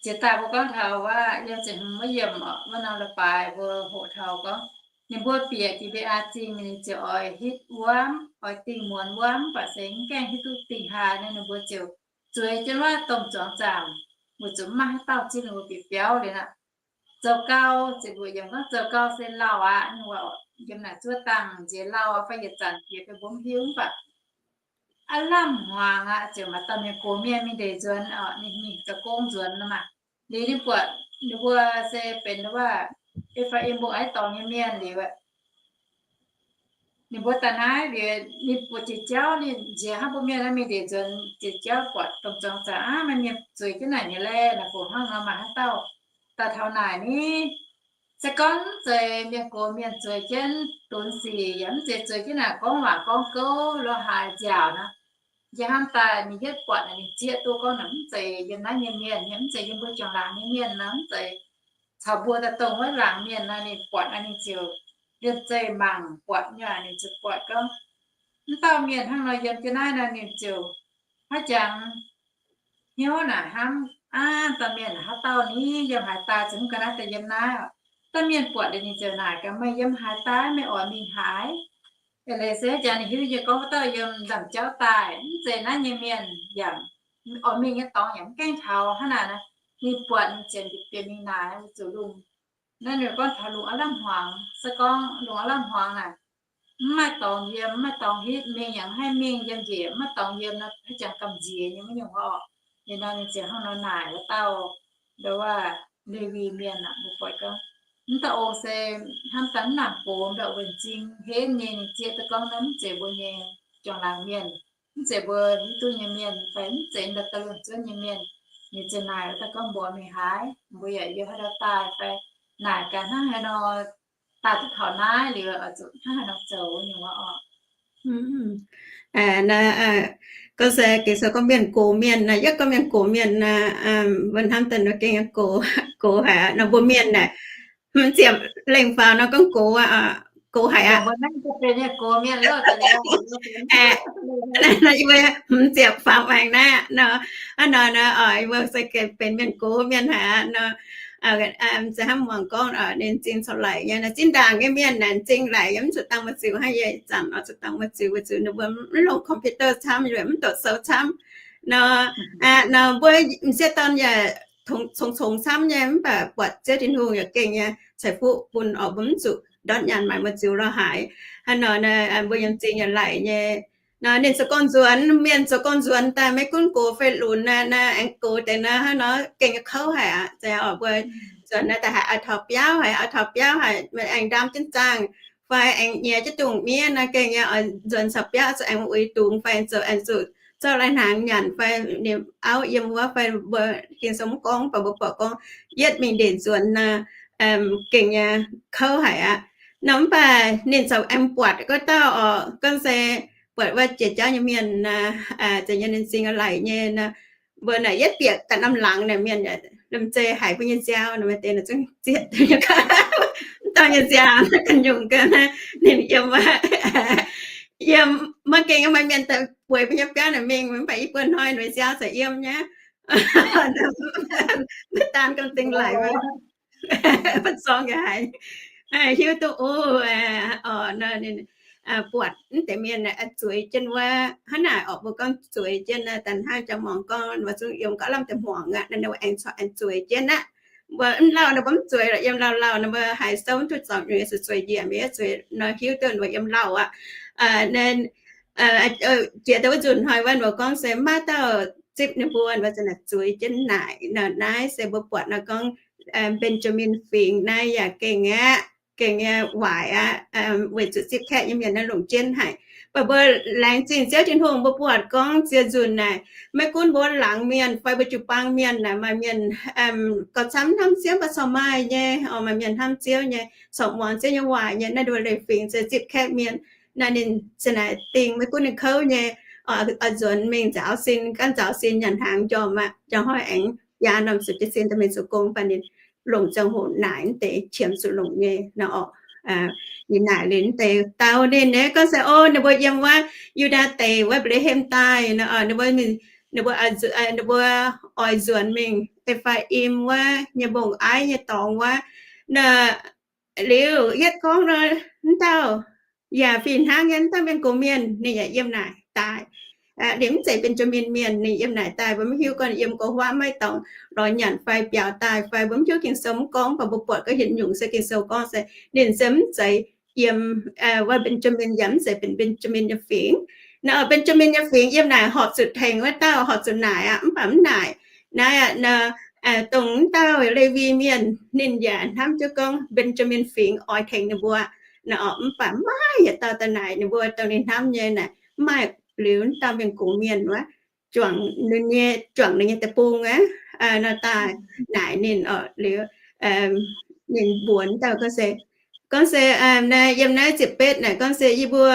Jiex daaih mbuo gorngv taux wuov yiem ziepc hmz wuov yiemc orqc, wuov norm leiz-baaix mbuo hoqc taux gorngv, ninh mbuo bieqc Gi^mbe^aa Zingh, ninh ziouc oix hitv wuom, oix dingh muonz wuom, mv baac se mv gaengh hiuv duqv dingh haaix nor, ninh mbuo ziouc zueiz jienv wuov domh zuangx zaangc, weic zuqc mv maaih haaix dauh zipv ninh mbuo bieqc biauv liuz aqv. Zoux gau, ziepc luoqc yiemc gorngv, Zoux gau se lauh aqv. Ninh mbuo yiem naaic zuov dangh nziex lauh fai yietc zanc jiex fai mbuo mv hiuv, mv baac aav lamh hmuangx aqv, ziouc maaih dauh mienh gox mienh mingh ndeic nzuonx orqc, ninh mingh zoux gong nzuonx nor maah. Liuz ninh buatc ninh mbuo se benx wuov E^faa^im Mbong-Aiv Dorngx nyei mienh liuz, Ninh mbuo daaih naaiv liuz, ninh buatc jiex jauv, ninh nziex hnangv mbuo mienh naaiv mingh ndeic nzuonx jiex jauv buatc domh zuangx zaqc, Aav, maaih mienh zueiz jienv naaic nyei laeh, naaic fungc hnangv nor maaih haaix dauh daaih taux naaic ni? Se gorngv mv zeiz mienh gox mienh zueiz jienv dunx sic, yaac mv zeiz zueiz jienv naaic gorngv waac gorngv gouv lorz haaix nziaauc nor, njiec hnamv daaih ninh yietv buatc naaic ninh zieqv duqv gorngv naaic mv zeiz yiem naaiv nyei mienh, mv zeiz yiem mbuo juangc laangc nyei mienh nor, mv zeiz caux mbuo daaih dongh wuov laangc mienh nor, ninh buatc naaic ninh ziouc liemh zeih mangc buatc nyei, ninh ziouc buatc gorngv, Mv dauh mienh hnangv nor yiem jienv naaiv nor, ninh ziouc haaix jangx hnyouv naaic hnamv, Aav, dauh mienh haaix dauh ni? Yiem haaix daaih zungv ga'naaiv daaih yiem naaiv? Dauh mienh buatc liuz ninh ziouc naaic gaax, Meih yiem haaix daaih? Meih oix mingh haaix? Eix leiz se jangx ninh hiuv nyei gorngv wuov dauh yiem nzamc jauv daaih, mv zeiz naaiv nyei mienh, yaac oix mingh nyei dorngx yaac mv gaengh taux hnangv naaic. Ninh buatc ninh ziouc bieqc mingh naaic, zuqc lungh, naaiv ninh gorngv taux lungh aav lamh hmuangx, se gorngv lungh aav lamh hmuangx naaic, mv maaih dorngx yiem, mv maaih dorngx hitv, mingh yaac mv haih mingh, yiem njiec mv maaih dorngx yiem nor, haaix jangx gamh nziex nyei wuov nyungc oc. Liuz nor ninh ziouc hnangv nor naaic wuov dauh, ndo wuov Lewi mienh aqv, mbuo buatc gorngv, mv dauh ong se hnamv daaih mv nangc gox, mv dauh ong nzing henv nyei, ninh zieqv duqv gorngv naaiv mv zeiz mbuo nyei juangc laangc mienh, mv zeiz mbuo hiuv duqv nyei mienh, fai mv zeiz daaih daaih luonc zuonv nyei mienh. Ninh ziouc naaic wuov dauh gorngv, Mbuo mingh haaix? Mbuo yaac yiem haaix dauh daaih? Fai naaic gaax hnangv haaix nor daaih duqv taux naaiv liuz, zuqc hnangv haaix nor zoux nyungc oc. Gorngv se gengh se gorngv mienh gox mienh naaic, yietv gorngv mienh gox mienh naaic, mbuo hnamv daaih nor gengh gox, gox haic aqv. Nor mbuo mienh naaic, hmz ziepc lengh faaux nor gorngv gox, gox haic aqv. Hmz ziepc faaux aengx naaiv nor, hnangv nor nor, oix mbuo se gengh benx mienh gox mienh haic aqv nor. Se hnamv muangx gorngv ninh m'zing corc laic nyei, zinh ndaangc nyei mienh naaic m'zing laic yaac mv zuqc dangh m'zing hnangv yie zanc oix zuqc dangh m'zing weic zuqc ninh mbuo mv longc computer camv, mv doqc sou camv nor. Nor mbuo m'sieqv dorn yaac congx-congx camv nyei, mv baac buatc Ziouv Tin-Hungh yaac gengh nyei ceix fuqv bun oc, mbuo mv zuqc ndortv nyaanh maaic m'zing lorz haaix. Hnangv nor mbuo yiem m'zing yaac laic nyei. Nor ninh zoux gong nzuonx, mienh zoux gong nzuonx daaih maiv gunv gox fai lunx naaic, aengx gox deix naaic hnangv nor gengh nyei kouv haic aqv. Mbuo nzuonx naaic daaih haiz oix taux biauv haic, oix taux biauv haic, aengx ndaam jienv zaangh fai aengx nyiex jienv dungz miev naaic gengh nyei oix nzuonx caux biauv zuqc aengx uix dungz fai zoux aengx zuqc zorqv lai-hnaangx nyanc fai ninh auv yiem wuov fai mbuo Ging-Sou mv gorngv, mv baac mbuo buatc gorngv yietv mingh ndeic nzuonx naaic gengh nyei kouv haic aqv. Nor mv baac ninh corc aengx buatc gorngv dauh oc, gorngv se buatc wuov jiex jauv nyei mienh naaic, zeiz nyei ninh m'zing laic nyei nor, mbuo naaic yietv bieqc daaih norm laangz naaic mienh liemh zeih haiz mbuo nyei nziaaux nor, maaih deix naaic zungv zieqv mv dauh nyei nziaaux ganh nyungc ga'naaiv ninh yiem wuov, yiem maiv gengh maaih mienh daaih bueix mbuo nyei biauv naaic mingh, mv baac yie buo hnoi ninh nziaaux za'gengh yiem nyei. Maiv daan ganh dingh laic, mv zorng yaac haiz hiuv duqv oc. Buatc mv deix mienh zueiz jienv wuov, hnangv naaic oc, mbuo gorngv zueiz jienv naaic, da'hnangv jang muangx gorngv mbuo zungv yiem gauh lamh deix hmuangx aqv, ninh mbuo aengx corc aengx zueiz jienv aqv. Mbuo mv lauh nor mbuo mv zueiz lorqc, yiem lauh lauh nor mbuo haaix souv mv duqv zorc nyuiz zuqc zueiz njiec, mbuo yietv zueiz nor hiuv duqv mbuo yiem lauh aqv. Jiex daaih wuov nzunc hnoi wuov mbuo gorngv se maiv dauh zipv ninh mbuo, mbuo za'gengh zueiz jienv naaic. Naaiv se mbuo buatc nor gorngv Mbenjamin Fingx naaiv yaac gengh aqv, gengh nyei waaic aqv, weic zuqc zipv kaeqv nyei mienh naaiv longc jienv haic. Mv baac mbuo laengz zingh Ziouv Tin-Hungh, mbuo buatc gorngv ziec nzunc naaic, maiv gunv mbuo laangz mienh fai mbuo jiu-baang mienh naaic, maaih mienh gauh camv hnamv Ziouv, mv baac corc maaih nyei, maaih mienh hnamv Ziouv nyei, corc muangx Ziouv nyei waaic nyei. Naaiv nduov leiz fingx se zipv kaeqv mienh naaic, ninh se naaic dingh maiv gunv ninh kouv nyei, oix nzuonx mingh nzaaux sin, gaanv nzaaux sin nyanc hnaangx njormh aqv, njang hnoi aengx yaac norm suc jiez sin daaih mingh zoux gong, mv baac ninh longc ziangh hoc naaic mv deix qiemx zuqc longc nyei nor oc. Ninh naaic liuz mv deix dau ninh nyei gorngv se, o, ninh mbuo yiem wuov Yu^ndaa deic wuov Mbetc^le^hem daaih nor, ninh mbuo, ninh mbuo, ninh mbuo oix nzuonx mingh E^faa^im wuov nyei mbong-aiv nyei dorngx wuov. Liuz yietv gorngv nor, mv dauh yaac fih hnangv nyei, mv dauh mienh gox mienh ninh yaac yiem naaic daaih. Ninh mv zeiz Mbenjamin mienh, ninh yiem naaic daaih. Mbuo mv hiuv gorngv ninh yiem go huaav maiv dorngx lorz nyanc fai biaux daaih fai, mbuo mv hiuv, Ging-Sou mv gorngv, mv baac mbuo buatc ga'hlen nyungc se Ging-Sou gorngv se ninh se mv zeiz yiem wuov Mbenjamin, yaac mv zeiz benx Mbenjamin nyei fingx. Naaiv Mbenjamin nyei fingx yiem naaic horpc zuqc tengx wuov dauh, horpc zuqc naaic aqv, mv baac mv naaic. Naaiv aqv, dongh mv dauh Lewi mienh ninh yaac hnamv jienv gorngv Mbenjamin fingx oix tengx ninh mbuo. Naaiv orqc, mv baac maiv maaih yietc dauh daaih naaic ninh mbuo dongh ninh hnamv nyei naaic. Mv maaih liuz, dauh mienh gox mienh wuov, juangc ninh nyei, juangc ninh nyei deic-bung aqv, nor daaih naaic ninh orqc. Liuz ninh mbuox dauh gorngv se, gorngv se, naaiv yiem naaiv ziepc betv naaic gorngv se yie mbuo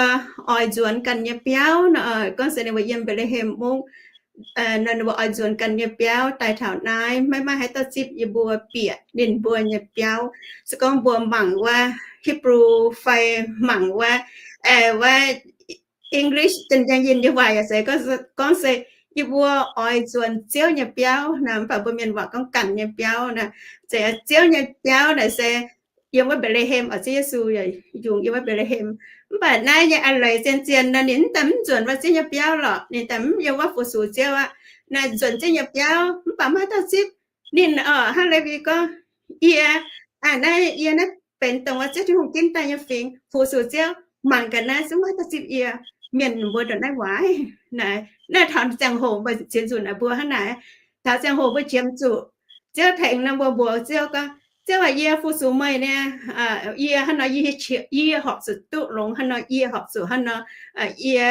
oix nzuonx ganh nyei biauv nor, gorngv se ninh mbuo yiem Mbetc^le^hem mungv, ninh mbuo oix nzuonx ganh nyei biauv daaih taux naaiv, maiv maaih haaix dauh zipv yie mbuo bieqc ninh mbuo nyei biauv. Se gorngv mbuo mangc wuov Hebrew fai mangc wuov, wuov English, janx-yinh nyei waac yaac se gorngv se, yie mbuo oix nzuonx Ziouv nyei biauv naaic, mv baac mbuo mienh waac gorngv ganh nyei biauv naaic. Ziouv nyei biauv naaic se yiem wuov Mbetc^le^hem orqc, Ziouv Yesu yungz yiem wuov Mbetc^le^hem. Mv baac naaiv nyei a'leiz zien-zien nor, ninh mv daaih mv nzuonx wuov Ziouv nyei biauv lorqc, ninh daaih mv yiem wuov fu-sux Ziouv aqv. Naaiv nzuonx Ziouv nyei biauv mv baac maiv dauh zipv ninh orqc. Hnangv Lewi gorngv, yie, naaiv yie naaiv benx dongh wuov Ziouv Tin-Hungh ginv daaih nyei fingx, fu-sux Ziouv, mangc ga'naaiv zungv maiv dauh zipv yie. Mienh mbuo ndongc naaiv waaic naaic, naaiv taux ziangh hoc mbuo qiemx zuqc naaic mbuo hnangv naaic. Taux ziangh hoc mbuo qiemx zuqc Ziouv tengx nor, mbuo mbuox Ziouv gorngv, Ziouv aac, yie fu-sux meih niaa, yie hnangv nor, yie, yie horpc zuqc duqv longx hnangv nor, yie horpc zuqc hnangv nor, yie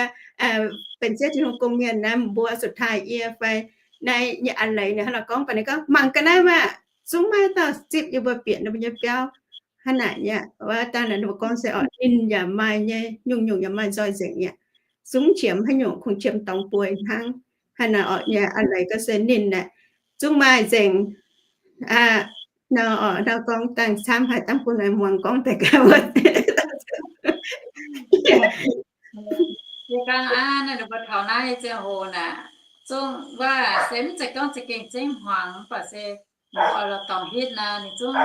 benx Ziouv Tin-Hungh gong-mienh naaic, mbuo zuqc taaih yie fai? Naaiv nyei a'leiz ninh hnangv nor gorngv, baac ninh gorngv, mangc ga'naaiv maah, zungv maiv dauh zipv yie mbuo bieqc ninh mbuo nyei biauv. Hnangv naaic nyei, wuov dangh naaic ninh mbuo gorngv se orqc, ninh yaac maaih nyei, nyungc-nyungc yaac maaih nzoih nzengc nyei. Zungv qiemx haaix nyungc kungx qiemx dorngx bueix hnangv. Hnangv naaic orqc nyei, a'leiz gorngv se ninh aeqv, zungv maaih nzengc. Nor orqc, nor gorngv dangh camv haaix dangh bun meih muangx gorngv deix gaax wuov. Yie gorngv aqv, naaiv ninh mbuo taux naaiv nyei ziangh hoc naaic, zungv wuov se mv zeiz gorngv za'gengh zengv hmuangx, mv baac se ninh mbuo oix lorz dorngx hitv naaic, ninh zungv,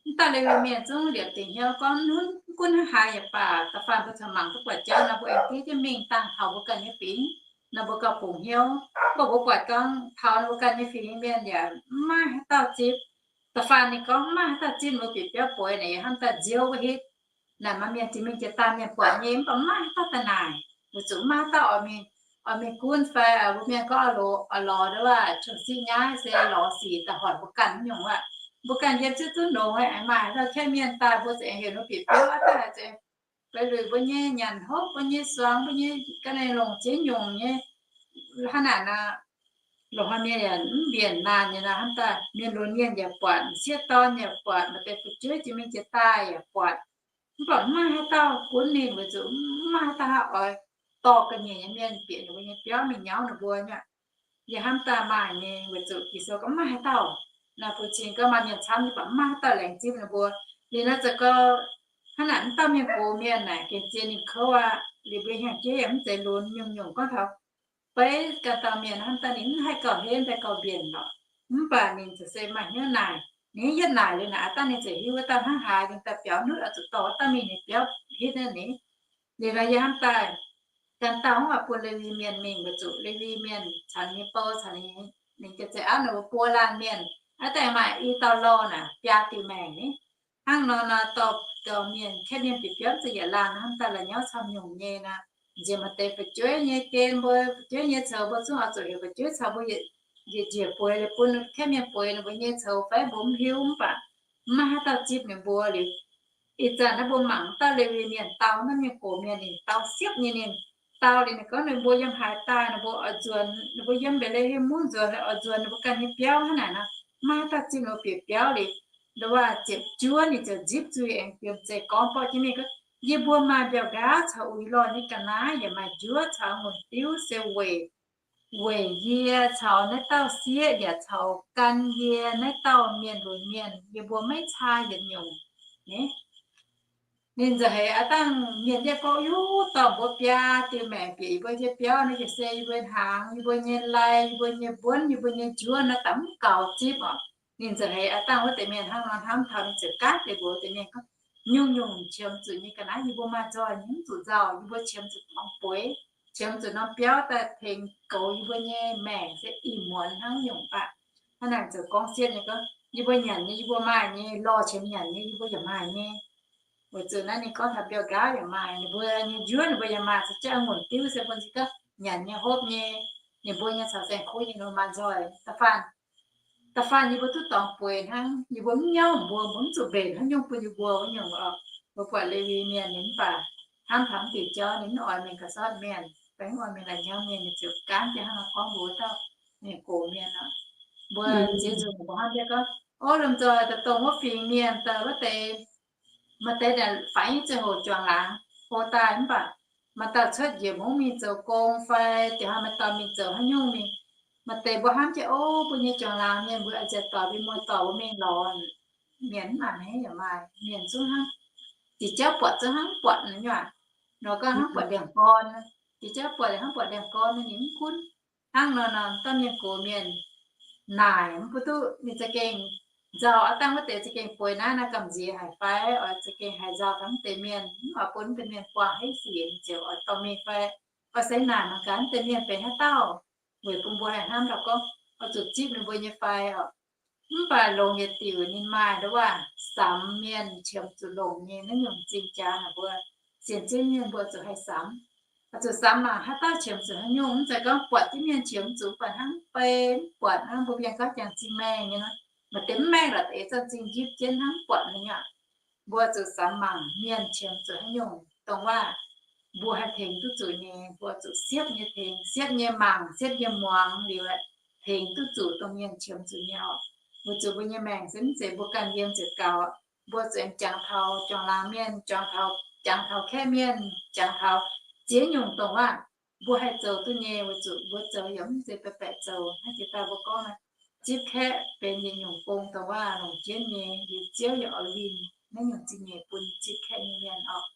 mv dauh Lewi Mienh zungv liepc dingc hnyouv gorngv, mv gunv hnangv haaix yaac baac, da'faanh mbuo caux mangc duqv buatc jauv nor, mbuo aengx diev jienv mingh dangh taux mbuo ganh nyei fingx nor, mbuo gauh bungx hnyouv. Mv baac mbuo buatc gorngv taux ninh mbuo ganh nyei fingx mienh yaac mv maaih haaix dauh zipv. Da'faanh ninh gorngv mv maaih haaix dauh zipv ninh mbuo bieqc biauv bueix naaic, yie hnamv daaih nziouv wuov hitv. Naaic maaih mienh jiex mingh jiex daaih mienh buatc nyei, mv baac mv maaih haaix dauh daaih naaic. Weic zuqc mv maaih haaix dauh oix mingh, oix mingh gunv fai mbuo mienh gorngv oix lorz, oix lorz wuov, qiemx siqv nyaiv se lorz sic daaih hoic mbuo ganh nyungc wuov. Mbuo ganh yiem ziouv duqv longx, aengx maaih haaix dauh kaeqv mienh daaih, mbuo za'gengh heuc ninh bieqc biauv daaih, za'gengh beiv luic mbuo nyei nyanc hopv, mbuo nyei suangx, mbuo nyei ga'naaiv longc ziex nyungc nyei. Hnangv naaic nor, longc haaix mienh yaac mv mbienc naanc nyei nor, hnamv daaih mienh lunx mienh yaac buatc, m'sieqv dorn yaac buatc, maaih deix fu'jueiv jiex mingh jiex daaih yaac buatc. Mv baac mv maaih haaix dauh gunv ninh, weic zuqc mv maaih haaix dauh haih oix dorh ga'nyiec nyei mienh bieqc ninh mbuo nyei biauv mingh nyauv ninh mbuo nyei. Yie hnamv daaih maaih nyei, weic zuqc Ging-Sou gorngv mv maaih haaix dauh. Naaiv bun cing gorngv maaih mienh camv nyei, mv baac mv maaih haaix dauh laengz zipv ninh mbuo. Liuz naaiv za'gengh hnangv naaic, mv dauh mienh gox mienh naaic gengh zien ninh kouv aqv. Liuz mbuo hnyangx-jeiv yaac mv zeiz lunx nyungc-nyungc gorngv taux beiv ganh dauh mienh hnamv daaih ninh mv haih gauh henv daaih gauh mbienc lorqc. Mv baac ninh ziouc se maaih hnyouv naaic. Ninh yietv naaic liuz naaic, aav dangh ninh ziouc hiuv wuov dauh hnangv haaix, ninh daaih biaux nuotv oix zuqc dorh wuov dauh mingh ninh biauv hitv naaiv ni. Liuz nor yie hnamv daaih, ganh dauh mv baac bun Lewi Mienh mingh, weic zuqc Lewi Mienh caux ninh nyei bou caux ninh, ninh ga'zeix auv ninh mbuo buo laanh mienh, aav dangh maaih i dauh lorh naaic biaa diuh maengc ni. Hnangv nor nor dorh, dorh mienh kaeqv mienh bieqc biauv ziepc yietc laanh hnamv daaih la'nyauv camv nyungc nyei nor, nziex maaih deix fu'jueiv nyei gen mbuo, fu'jueiv nyei coux mbuo zungv oix zuqc heuc fu'jueiv caux mbuo njiec, njiec bueix liuz bun kaeqv mienh bueix ninh mbuo nyei coux fai mbuo mv hiuv, mv baac mv maaih haaix dauh zipv ninh mbuo liuz. Ih zanc naaiv mbuo mangc dauh Lewi Mienh dau naaiv mienh gox mienh ninh dau siepv nyei, ninh dau liuz ninh gorngv ninh mbuo yiem haaix daaih, ninh mbuo oix nzuonx, ninh mbuo yiem Mbetc^le^hem mungv nzuonx, oix nzuonx ninh mbuo ganh nyei biauv hnangv naaic nor, mv maaih haaix dauh zipv ninh mbuo bieqc biauv liuz. Nduov waac ziepc juov ninh ziouc nzipv zuiz aengx fiem zeiz gorngv borqv jienv mingh gorngv, yie mbuo maaih mbiauh nqaauv caux uix lorh nyei ga'naaiv yaac maaih njuov caux a'ngunc diuv se weic, weic yie caux naaiv dauh sieqv yaac caux gan yie naaiv dauh mienh lunx mienh, yie mbuo maiv caa yietc nyungc. Ninh nzauh heix aav dangh mienh yietv gorngv, Yuv, dorh mbuo biaa diuh maengc bieqc yie mbuo nyei biauv naaiv, yie se yie mbuo hnaangx, yie mbuo nyei lai, yie mbuo nyei mbuonv, yie mbuo nyei njuov naaiv daaih mv gaux zipv orqc. Ninh nzauh heix aav dangh wuov deix mienh hnangv nor hnamv taux, ninh ziouc gaatv deix mbuox deix mienh gorngv, Nyungc-nyungc qiemx zuqc nyei ga'naaiv yie mbuo maaih nzoih nyei, mv zuqc nzauh. Yie mbuo qiemx zuqc dorngx bueix, qiemx zuqc norm biauv daaih tengx goux yie mbuo nyei maengc se ih muonz hnangv nyungc baac. Hnangv naaic ziouc gorngv sieqv nyei gorngv, Yie mbuo nyanc nyei, yie mbuo maaih nyei, lorh qiemx nyanc nyei, yie mbuo yaac maaih nyei. Weic zuqc naaiv ninh gorngv taux mbiauh nqaauv yaac maaih, ninh mbuo nyei njuov ninh mbuo yaac maaih, caux jienv a'ngunc diuv se bun ninh gorngv nyanc nyei hopv nyei, ninh mbuo nyei caux saeng-kuv nyei nor maaih nzoih. Da'faanh, da'faanh yie mbuo duqv dorngx bueix hnangv, yie mbuo mv nyauv mbuo, mbuo mv zuqc mbenc haaix nyungc bun yie mbuo wuov nyungc oc. Mbuo buatc Lewi Mienh ninh mv baac hnamv taux mv diuc jauv, ninh mv oix mingh ga'sotv mienh, fai mv oix mingh la'nyauv mienh, ninh ziouc gaanv jienv hnangv nor gorngv mbuox dauh mienh gox mienh nor. Mbuo ziex nzunc mbuo hnamv jienv gorngv, o, lomh nzoih daaih dongh wuov fingx mienh daaih wuov deix, maaih deix naaic faix nyei ziangh hoc juangc laangz hlo daaih mv baac maaih dauh cuotv njiec mungv mingh zoux gong fai diuh hnoi maaih dauh mingh zoux haaix nyungc mingh. Maaih deix mbuo hnamv jienv, o, mbuo nyei juangc laangz mienh mbuo nziaauc doic, mbuo muoz-doic mbuo mingh lorz mienh mv baac naaiv yaac maaih mienh zungv hnangv, diuc jauv buatc zungv hnangv buatc nyei aqv. Nor gorngv hnangv buatc ndiangx-gorn, diuc jauv buatc hnangv buatc ndiangx-gorn, ninh mv gunv. Hnangv nor nor, dauh mienh gox mienh naaic mv baac duqv ninh za'gengh nzauh aqv. Dangh wuov deix za'gengh bueix naaiv, naaiv gamh nziex haic fai oix za'gengh haiz nzauh taux mv deix mienh, mv oix bun mv deix mienh buangh haiz sic, ziouc oix dorh mingh fai oix se naaic mangc gaax mv deix mienh benx haaix dauh, weic bun mbuo haih hnamv taux gorngv oix zuqc zipv ninh mbuo nyei fai oc. Mv baac longx yietc diuc ninh maaih nduov waac samx mienh qiemx zuqc longc nyei naaiv nyungc zingh jaax naaic mbuo sienx Ziouv mienh mbuo zuqc haih samx. Oix zuqc samx mangc haaix dauh qiemx zuqc haaix nyungc, mv zeiz gorngv buatc jienv mienh qiemx zuqc mv baac hnangv bei mv buatc hnangv mbuo mienh gorngv jangx zingh maengh nyei nor, maaih deix mv maengh lorqc, deix zanc zingh njipv jienv hnangv buatc nyei aqv. Mbuo zuqc samx mangc mienh qiemx zuqc haaix nyungc dongh waac mbuo haih tengx duqv zuqc nyei, mbuo zuqc siepv nyei tengx, siepv nyei mangc, siepv nyei muangx liuz, tengx duqv zuqc dongh mienh qiemx zuqc nyei oc. Weic zuqc mbuo nyei maengc se mv zeiz mbuo ganh yiem ziouc gaux. Mbuo zuqc aengx jangx taux juangc laangz mienh, jangx taux, jangx taux kaeqv mienh, jangx taux ziex nyungc dongh waac mbuo haih zoux duqv nyei. Weic zuqc mbuo zoux yaac mv zeiz baeqc baeqc zoux. Hnangv jiex daaih mbuo gorngv naaiv, zipv kaeqv benx yietc nyungc gong dongh waac longc jienv nyei, liuz Ziouv yaac oix winh naaiv nyungc zingh nyeic bun zipv kaeqv nyei mienh oc.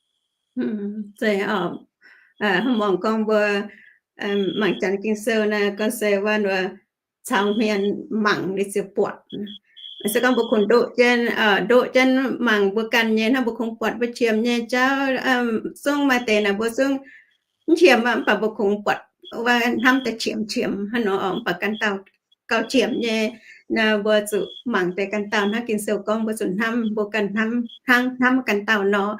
Zeiz oc. Hnangv mbuo gorngv mbuo mangc janx Ging-Sou naaiv, gorngv se wuov caux hmien mangc liuz ziouc buatc. Se gorngv mbuo kungx ndoqv jienv, ndoqv jienv mangc mbuo ganh nyei hnangv, mbuo kungx buatc mbuo qiemx nyei jauv. Zungv maaih deix naaic mbuo zungv mv qiemx aqv, mv baac mbuo kungx buatc wuov hnamv daaih qiemx qiemx hnangv nor oc. Mv baac ganh dauh gauh qiemx nyei nor, mbuo zuqc mangc deix ganh dauh hnangv Ging-Sou gorngv mbuo zuqc hnamv mbuo ganh hnamv, hnangv hnamv ganh dauh nor.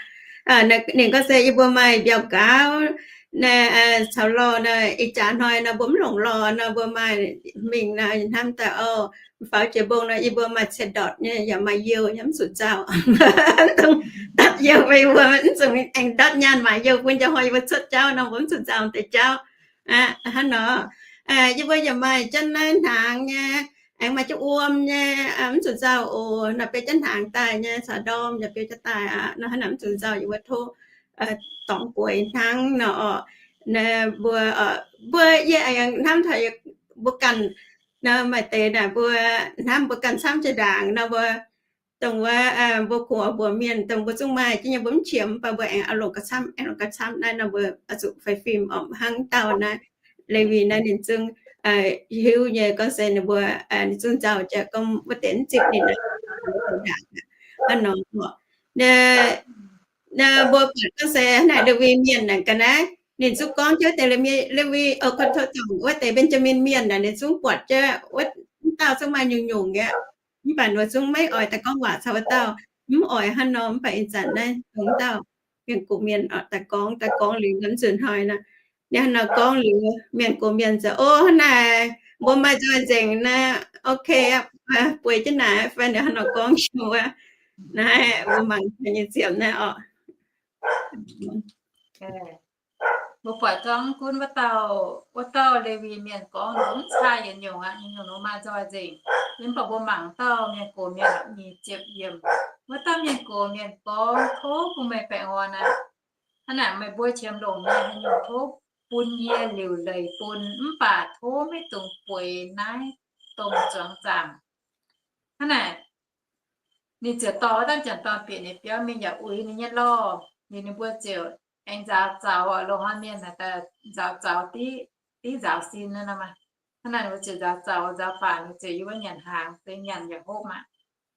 Ninh gorngv se yie mbuo maaih mbiauh gaux naaic caux lorh naaic, ih jaax hnoi nor mbuo mv longc lorh nor, mbuo maaih mingh naaic hnamv daaih, o, faaux jiex mbong nor yie mbuo maaih cien ndortc nyei yaac maaih youh nyei mv zuqc nzauh. Dongh ndortc youh mbuo mv zuqc aengx ndortv nyaanh maaic youh bun jaa hnoi yie mbuo cuotv jauv nor mbuo mv zuqc nzauh deix jauv. Hnangv nor, yie mbuo yaac maaih jienv naaiv hnaangx nyei, aengx maaih jienv wuom nyei, mv zuqc nzauh oc. Naaic biaux jienv hnaangx daaih nyei caux ndorm yaac biaux jienv daaih aqv. Nor hnangv naaic mv zuqc nzauh, yie mbuo tov dorngx bueix hnangv nor oc. Mbuo, mbuo yie aengx hnamv taux mbuo ganh nor, maaih deix naaic mbuo hnamv mbuo ganh camv jiex ndaangc nor, mbuo dongh wuov mbuo kungx oix mbuox mienh, dongh mbuo zungv maaih jienv nyei mbuo mv qiemx, mv baac mbuo aengx oix longc gauh camv, aengx longc gauh camv naaiv nor, mbuo oix zuqc faix fim oc. Hnangv dauh naaiv, Lewi naaiv ninh zungv hiuv nyei gorngv se ninh mbuo, ninh zungv nzauh jiex gorngv wuov deix mv zipv ninh aqv. Hnangv nor, mbuo buatc gorngv se naaiv Lewi mienh naaic ga'naaiv ninh zungv gorngv jienv deix Lewi, o, tov dongh wuov deix Mben^jaa^min mienh naaic ninh zungv buatc jienv wuov dauh zungv maaih nyungc-nyungc aqv. Mv baac ninh zungv maiv oix daaih gorngv waac caux wuov dauh, mv oix hnangv nor. Mv baac ih zanc naaiv dongh dauh mienh gox mienh daaih gorngv, daaih gorngv liuz, mv zuqc hnoi nor, ninh hnangv nor gorngv liuz, mienh gox mienh ziouc, o, hnangv naaic mbuo maaih nzoih nzengc naaiv, ok, bueix jienv naaic fai, ninh hnangv nor gorngv wuov. Naaiv mbuo mangc nyei ziepc naaiv oc. Mbuo buatc gorngv gunv wuov dauh, wuov dauh Lewi mienh gorngv mv cai yietc nyungc aqv, nyungc-nyungc maaih nzoih nzengc. Mv baac mbuo mangc dauh mienh gox mienh nyic ziepc yiemc. Wuov dauh mienh gox mienh gorngv, tov bun meih baengh orn aqv. Hnangv naaic meih mbuo qiemx longc nyei haaix nyungc tov bun yie liuc leiz bun, mv baac tov maiv dungx bueix naaiv domh zuangx zaamc. Hnangv naaic, ninh ziouc dorh wuov dauh janx-dorn bieqc ninh biauv mingh yaac uix ninh nyei lorh. Liuz ninh mbuo ziouc aengx nzaaux zaux, loz-hnoi mienh naaic nzaaux zaux div, div nzaaux sin nor maah. Hnangv naaic ninh mbuo ziouc nzaaux zaux, nzaaux baac ninh ziouc yiem wuov nyanc hnaangx, se nyanc yaac hopv aqv.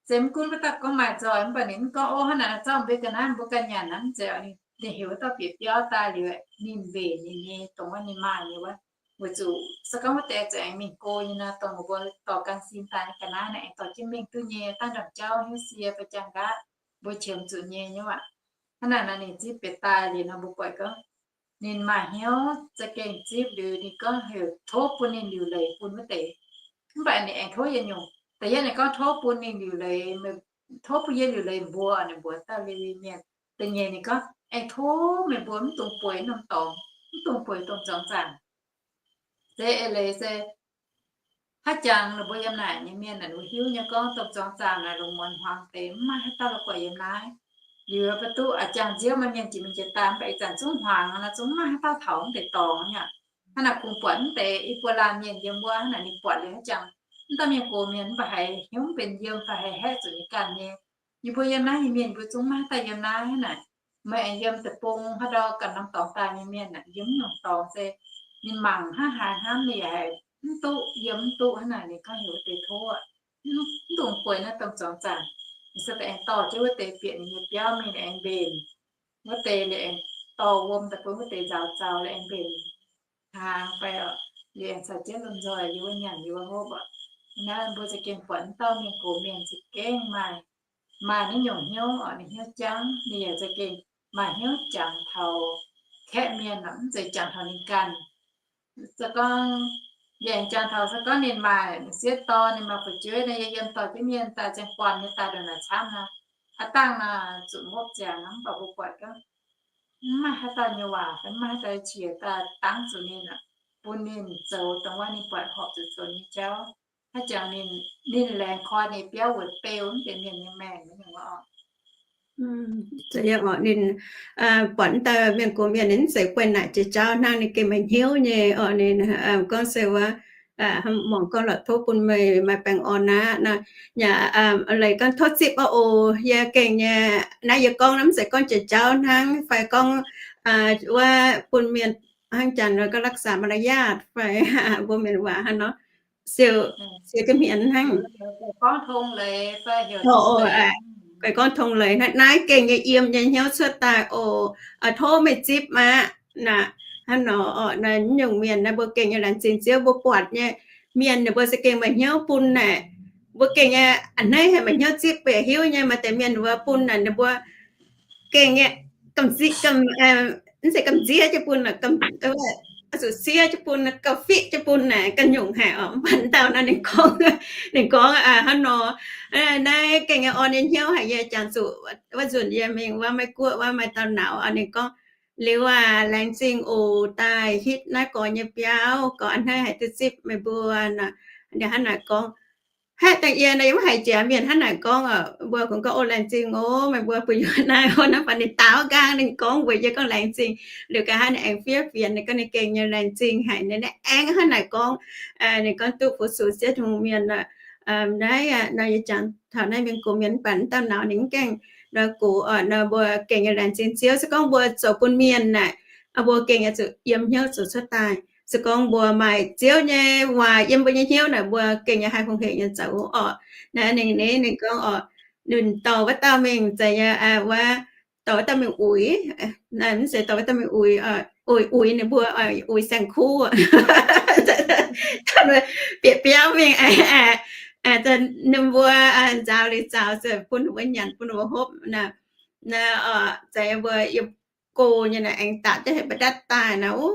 Se mv gunv wuov dauh gorngv maaih nzoih, mv baac ninh mv gorngv, o, hnangv naaic zorqv mbuo ga'naaiv mbuo ganh nyanc aqv. Mv zeiz, ninh heuc wuov dauh bieqc biauv daaih liuz, ninh mbenc ninh nyei dongh wuov ninh maaih nyei wuov. Weic zuqc se gorngv wuov deix zuqc aengx mingh go nyei nor, dongh mbuo dorh gan sin daaih ga'naaiv naaic aengx dorh jienv mingh duqv nyei, dangh ndorm jauv hnyouv sie fai jaang nqaatv mbuo qiemx zuqc nyei nyei aqv. Hnangv naaic nor ninh zipv bieqc daaih liuz nor, mbuo buatc gorngv ninh maaih hnyouv za'gengh zipv liuz ninh gorngv heuc tov bun ninh liuc leiz bun wuov deix. Mv baac ninh aengx tov yietc nyungc. Da'yietv ninh gorngv tov bun ninh liuc leiz, tov bun yie liuc leiz mbuox, ninh mbuox dauh Lewi mienh. Da'nyeic ninh gorngv, Aengx tov meih mbuo mv dungx bueix norm dorngx, mv dungx bueix domh zuangx zaangc. Se eix leiz se haaix jangx ninh mbuo yiem naaic nyei mienh naaic, ninh mbuo hiuv nyei gorngv domh zuangx zaangc naaic lungh muonz hmuangx deix, mv maaih haaix dauh la'guaih yiem naaiv. Liuz mv baac duqv a'jangx nziouv maaih mienh jiex mingh jiex daaih, mv baac ih zanc zungv hmuangx nor, zungv mv maaih haaix dauh taux mv deix dorngx aqv. Hnangv naaic kungx buatc mv deix i buo laanh mienh yiem wuov, hnangv naaic ninh buatc liuz haaix jangx, mv dauh mienh gox mienh mv baac haiz hnyouv mv benx yiem fai haiz haeqv zuqc ninh ganh nyei. Yie mbuo yiem naaiv nyei mienh mbuo zungv maiv haih daaih yiem naaiv hnangv naaic. Meih aengx yiem deic-bung haaix ndau ganh norm dorngx daaih nyei mienh aeqv, yiem mv nyungc dorngx se ninh mangc hnangv haaix hnangv ninh yaac haiz mv duqv, yiem mv duqv hnangv naaic. Ninh gorngv heuc wuov deix tov aqv, mv dungx bueix naaiv domh zuangx zaangc. Ninh se daaih aengx dorh jienv wuov deix bieqc ninh nyei biauv mingh aengx mbenc. Wuov deix liuz aengx dorh wuom daaih bun wuov deix nzaaux zaux liuz aengx mbenc hnaangx fai oc, liuz aengx caux jienv lomh nzoih yiem wuov nyanc yiem wuov hopv oc. Naaiv mbuo za'gengh buatc mv dauh mienh gox mienh za'gengh maaih, maaih naaiv nyungc hnyouv oc, ninh hnyouv jangv, ninh yaac za'gengh maaih hnyouv jangx taux kaeqv mienh oc, mv zeiz jangx taux ninh ganh. Se gorngv, yie aengx jangx taux se gorngv ninh maaih sieqv dorn, ninh maaih fu'jueiv nor, yie yiem dorh jienv mienh daaih ziangh guanh nyei daaih ndongc naaic camv nor, aav dangh nor zuqc hopv ziangx nor, mv baac mbuo buatc gorngv mv maaih haaix dauh nyei waac fai mv maaih haaix dauh qiex daaih dangv zuqc ninh aqv, bun ninh zoux dongh wuov ninh buatc horpc zuqc zoux nyei jauv. Haaix jangx ninh, ninh laengz koi ninh biauv weic beu mv deix mienh nyei maengc nyei oc. Ninh buatc wuov dauh mienh gox mienh ninh mv zeiz guai naaic jiex jauv hnangv, ninh gengh maaih hnyouv nyei oc. Ninh gorngv se wuov, mangc gorngv lorqc, tov bun meih maaih baengh orn aqv. Naaiv yaac leiz gorngv tov zipv wuov oc. Yie gengh nyei, naaiv yie gorngv naaiv mv zeiz gorngv jiex jauv hnangv fai gorngv wuov bun mienh hnangv janx gorngv รักษามารยาท fai mbuo mienh waac hnangv nor, siou, siou jienv hmien hnangv. Guai gorngv tong leiz, naaiv gengh nyei yiem nyei hnyouv cuotv daaih oc. Tov meih zipv aqv. Naaiv, hnangv nor oc, naaiv nyungc mienh naaiv mbuo gengh nyei laengz zingh Ziouv, mbuo buatc nyei mienh ninh mbuo za'gengh maaih hnyouv bun naaic. Mbuo gengh nyei a'hneiv haic maaih hnyouv zipv, mbuo yaac hiuv nyei maaih deix mienh ninh mbuo bun naaic ninh mbuo gengh nyei gamh, mv zeiz gamh nziev jienv bun, zuqc siev jienv bun, gauh fiqv jienv bun naaic ganh nyungc haic oc. Mv baac dauh naaiv ninh gorngv, ninh gorngv hnangv nor, naaiv gengh nyei orn nyei hnyouv haic. Yie jangx zuqc wuov nzunc yie mingh wuov Meiv Guoqv wuov maaih dauh nauz, ninh gorngv, Liuz aac, laengz zingh oc daaih hitv naaiv gorx nyei biauv, gorx a'hneiv haic duqv zipv meih mbuo nor. Ninh hnangv naaic gorngv, haeqv dangh yie nor yie mv haiz jiex mienh hnangv naaic gorngv oc. Mbuo kungx gorngv, O, laengz zingh oc, meih mbuo bun yie naaiv, o, naaiv baac ninh daaux nqaang, ninh gorngv weic yie gorngv laengz zingh. Liuz ga'haav ninh aengx fiev fienx, ninh gorngv ninh gengh nyei laengz zingh haic, ninh aengx hnangv naaic gorngv. Ninh gorngv duqv fu-sux sieqv hungh mienh aqv. Naaiv nor yie jangx taux naaiv mienh gox mienh, mv baac dauh nauz ninh mv gaengh nor gox oc. Nor mbuo gengh nyei laengz zingh Ziouv. Se gorngv mbuo zoux bun mienh naaic, mbuo gengh nyei zuqc yiem hnyouv zoux cuotv daaih. Se gorngv mbuo maaih Ziouv nyei waac yiem mbuo nyei hnyouv naaic, mbuo gengh nyei haih hungh hec nyei zoux oc. Naaiv ninh, ninh, ninh gorngv oc, ninh dorh wuov dauh mingh zeiz nyei, wuov, dorh wuov dauh mingh uix, mv zeiz dorh wuov dauh mingh uix, uix, uix ninh mbuo, uix saeng-kuv, bieqc biauv mingh, ninh mbuo nzaaux liuz zaux se bun ninh mbuo nyanc, bun ninh mbuo hopv. Naaiv oc, zeiz mbuo yiem go nyei naaic aengx dapc jienv hec mba'ndatv daaih naaic, o,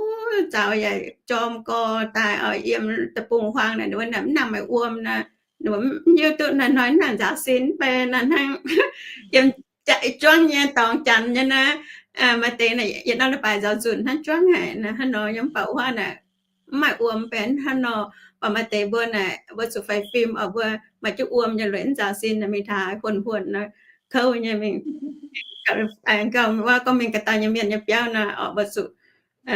zaux yaac jorm gorx daaih oc. Yiem deic-bung-huaang naaic, ninh mbuo naaic mv nangc maaih wuom naaic, ninh mbuo mv hiuv duqv naaiv hnoi mv nangc nzaaux sin fai naaiv hnangv. Yiem juangv nyei dorngx janx nyei naaiv, maaih deix naaic yietc norm leiz-baaix nzaaux nzunc hnangv juangv haic naaic, hnangv nor yiem mv baac huaav naaic mv maaih wuom benx hnangv nor. Baac maaih deix mbuo naaic mbuo zuqc faix fim oc, mbuo maaih jienv wuom nyei lueic mv nzaaux sin naaic mingh taux huonh huonh naaic kouv nyei mingh. Gauh wuov gorngv mingh ga'dauh nyei mienh nyei biauv naaic oc, mbuo zuqc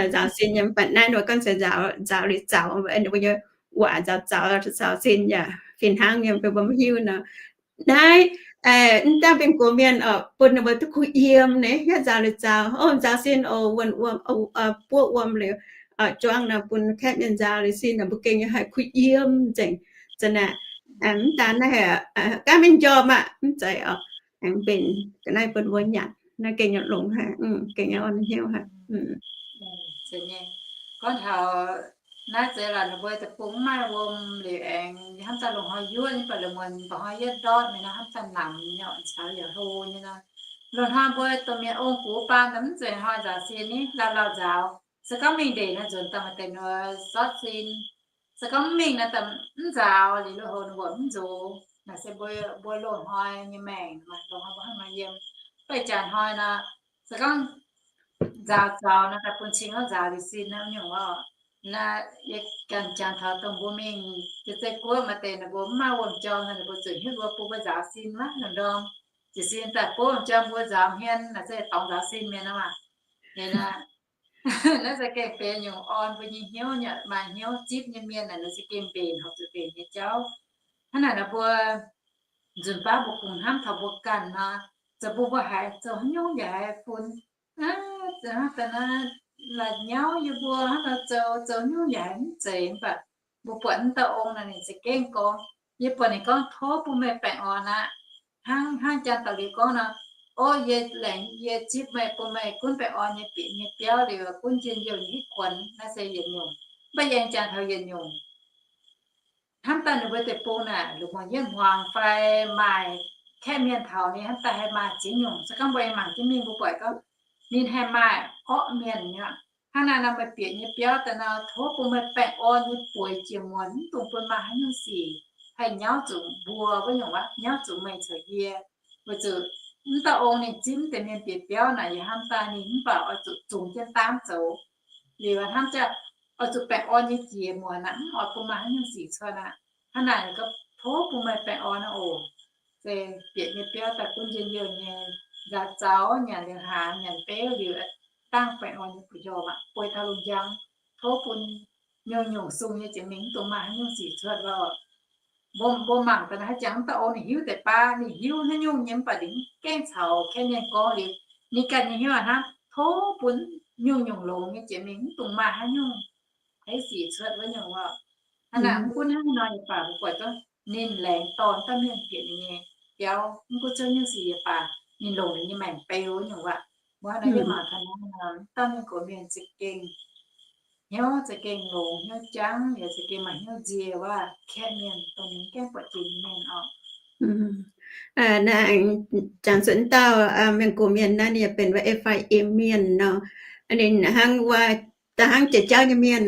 nzaaux sin nyei. Mv baac naaiv ninh mbuo gorngv se nzaaux, nzaaux liuz zaux, ninh mbuo nyei waac nzaaux zaux, zaux sin yaac fih hnangv nyei, mbuo mv hiuv nor. Naaiv mv dangh mienh gox mienh oc, bun ninh mbuo duqv kuh yiem naaic, yaac nzaaux liuz zaux, o, nzaaux sin oc, wuonh wuom, buov wuom liuz, juangv nor bun kaeqv mienh nzaaux liuz sin nor, mbuo gengh nyei haih kuh yiem nzengc. Za'naaic, mv daan naaiv haic, gaanv mingh njormh aqv, mv zeiz oc. Aengx mbenc ga'naaiv bun mbuo nyanc, naaiv gengh nyei longx haic, gengh nyei orn hnyouv haic. Gorngv taux naaiv zeiz laaix ninh mbuo deic-bung mv maaih wuom liuz aengx hnamv daaih longc hnoi yuoqv nyei, baac lungh muonz mba'hnoi yietv ndortv mingh nor hnamv daaih namx nyei, caux yaac hlo nyei nor. Loz-hnoi mbuo domh mienh ong-gux baan mv zeiz hnoi nzaaux sin ni, lauh lauh nzaaux. Se gorngv mingh ndeic nor nzuonx daaih maaih deix nor sortv sin. Se gorngv mv mingh nor daaih mv nzaaux, liuz lui-houx ninh mbuo mv nzox. Naaic se mbuo, mbuo loz-hnoi nyei maengc, loz-hnoi mbuo hnangv nor yiem. Janx-hnoi nor, se gorngv nzaaux zaux nor, daaih bun cing gorngv nzaaux liuz sin naaiv nyungc oc. Naaiv yie ganh jangx taux dongh mbuo mingh jiex zei guoqv maaih deix ninh mbuo mv maaih wuom-jorm nor, ninh mbuo zuqc hiuv mbuo bun mbuo nzaaux sin maiv longc ndorm. Jiez sin daaih bun wuom-jorm mbuo nzaaux hmien naaic se dorngx nzaaux sin mienh nor maah. Naaiv se gengh benx nyungc orn mbuo nyei hnyouv nyei, maaih hnyouv zipv nyei mienh naaic, ninh se gengh mbenc horpc zuqc mbenc nyei jauv. Hnangv naaic nor mbuo nzunc baav mbuo kungx hnamv taux mbuo ganh nor, zoux bun mbuo haiz zoux haaix nyungc yaac haiz funx, zoux hnangv daaih naaiv la'nyauv yie mbuo hnangv nor zoux, zoux haaix nyungc yaac haiz mv zeiz. Mv baac mbuo buatc mv dauh ong nor ninh za'gengh gorngv, yie buatc ninh gorngv, tov bun meih baengh orn aqv. Hnangv, hnangv janx-daux liuz gorngv nor, o, yie laengz yie zipv meih, bun meih gunv baengh orn nyei bieqc nyei biauv liuz, gunv njien-youh nyei hitv kuonx, naaiv se yietc nyungc. Mv baac yie aengx jangx taux yietc nyungc, hnamv daaih ninh mbuo deic-bung naaic, lungh muonz yietv hmuangx fai maaih kaeqv mienh taux ninh, hnamv daaih haih maaih ziex nyungc. Se gorngv mbuo aengx mangc jienv mingh mbuo buatc gorngv ninh haih maaih orqv mienh nyei. Hnangv naaiv nor meih bieqc nyei biauv daaih nor, tov bun meih baengh orn nyei bueix jiex muonz, mv dungx bun maaih haaix nyungc sic haih nyauv zuqc mbuo wuov nyungc aqv, nyauv zuqc meih caux yie. Weic zuqc mv dauh ong ninh zipv deix mienh bieqc biauv naaic yaac hnamv daaih ninh mv baac oix zuqc zungx jienv dangv zoux. Liuz hnamv jaax oix zuqc baengh orn nyei jiex muonz aqv, mv oix bun maaih haaix nyungc sic cuotv aqv. Hnangv naaic ninh gorngv, tov bun meih baengh orn aqv oc. Se bieqc nyei biauv daaih gunv njien-youh nyei, nzaaux zaux, nyanc liuz haaz, nyanc beuv liuz, dangh baengh orn nyei gu'nyuoz aqv, bueix taux lungh njang. Tov bun nyungc-nyungc sung nyei jiex mingh mv dungx maaih haaix nyungc sic cuotv lorqc. Mbuo, mbuo mangc daaih naaiv jangx mv dauh ong ninh hiuv deix baav, ninh hiuv haaix nyungc nyei mv baac ninh mv gaengh caux kaeqv mienh gorngv liuz, ninh ganh nyei hnyouv hnangv, tov bun nyungc-nyungc longx nyei jiex mingh mv dungx maaih haaix nyungc haiz sic cuotv wuov nyungc lorqc. Hnangv naaic mv gunv hnangv nor yaac baac mbuo buatc gorngv ninh laengz dorh dauh mienh bieqc ninh nyei biauv, mv gunv cuotv nyungc sic yaac baac ninh longc ninh nyei maengc beu wuov nyungc aqv. Mbuo hnangv naaiv yie mangc taux naaiv nor, dauh mienh gox mienh za'gengh hnyouv za'gengh longx, hnyouv jangv, yaac za'gengh maaih hnyouv nzie wuov, kaeqv mienh dongh ninh gaengh buatc jiex nyei mienh oc. Naaiv jangx zuqc dauh mienh gox mienh naaiv ninh yaac benx wuov E^faa^im Mienh nor. Ninh hnangv wuov, da'hnangv jiex jauv nyei mienh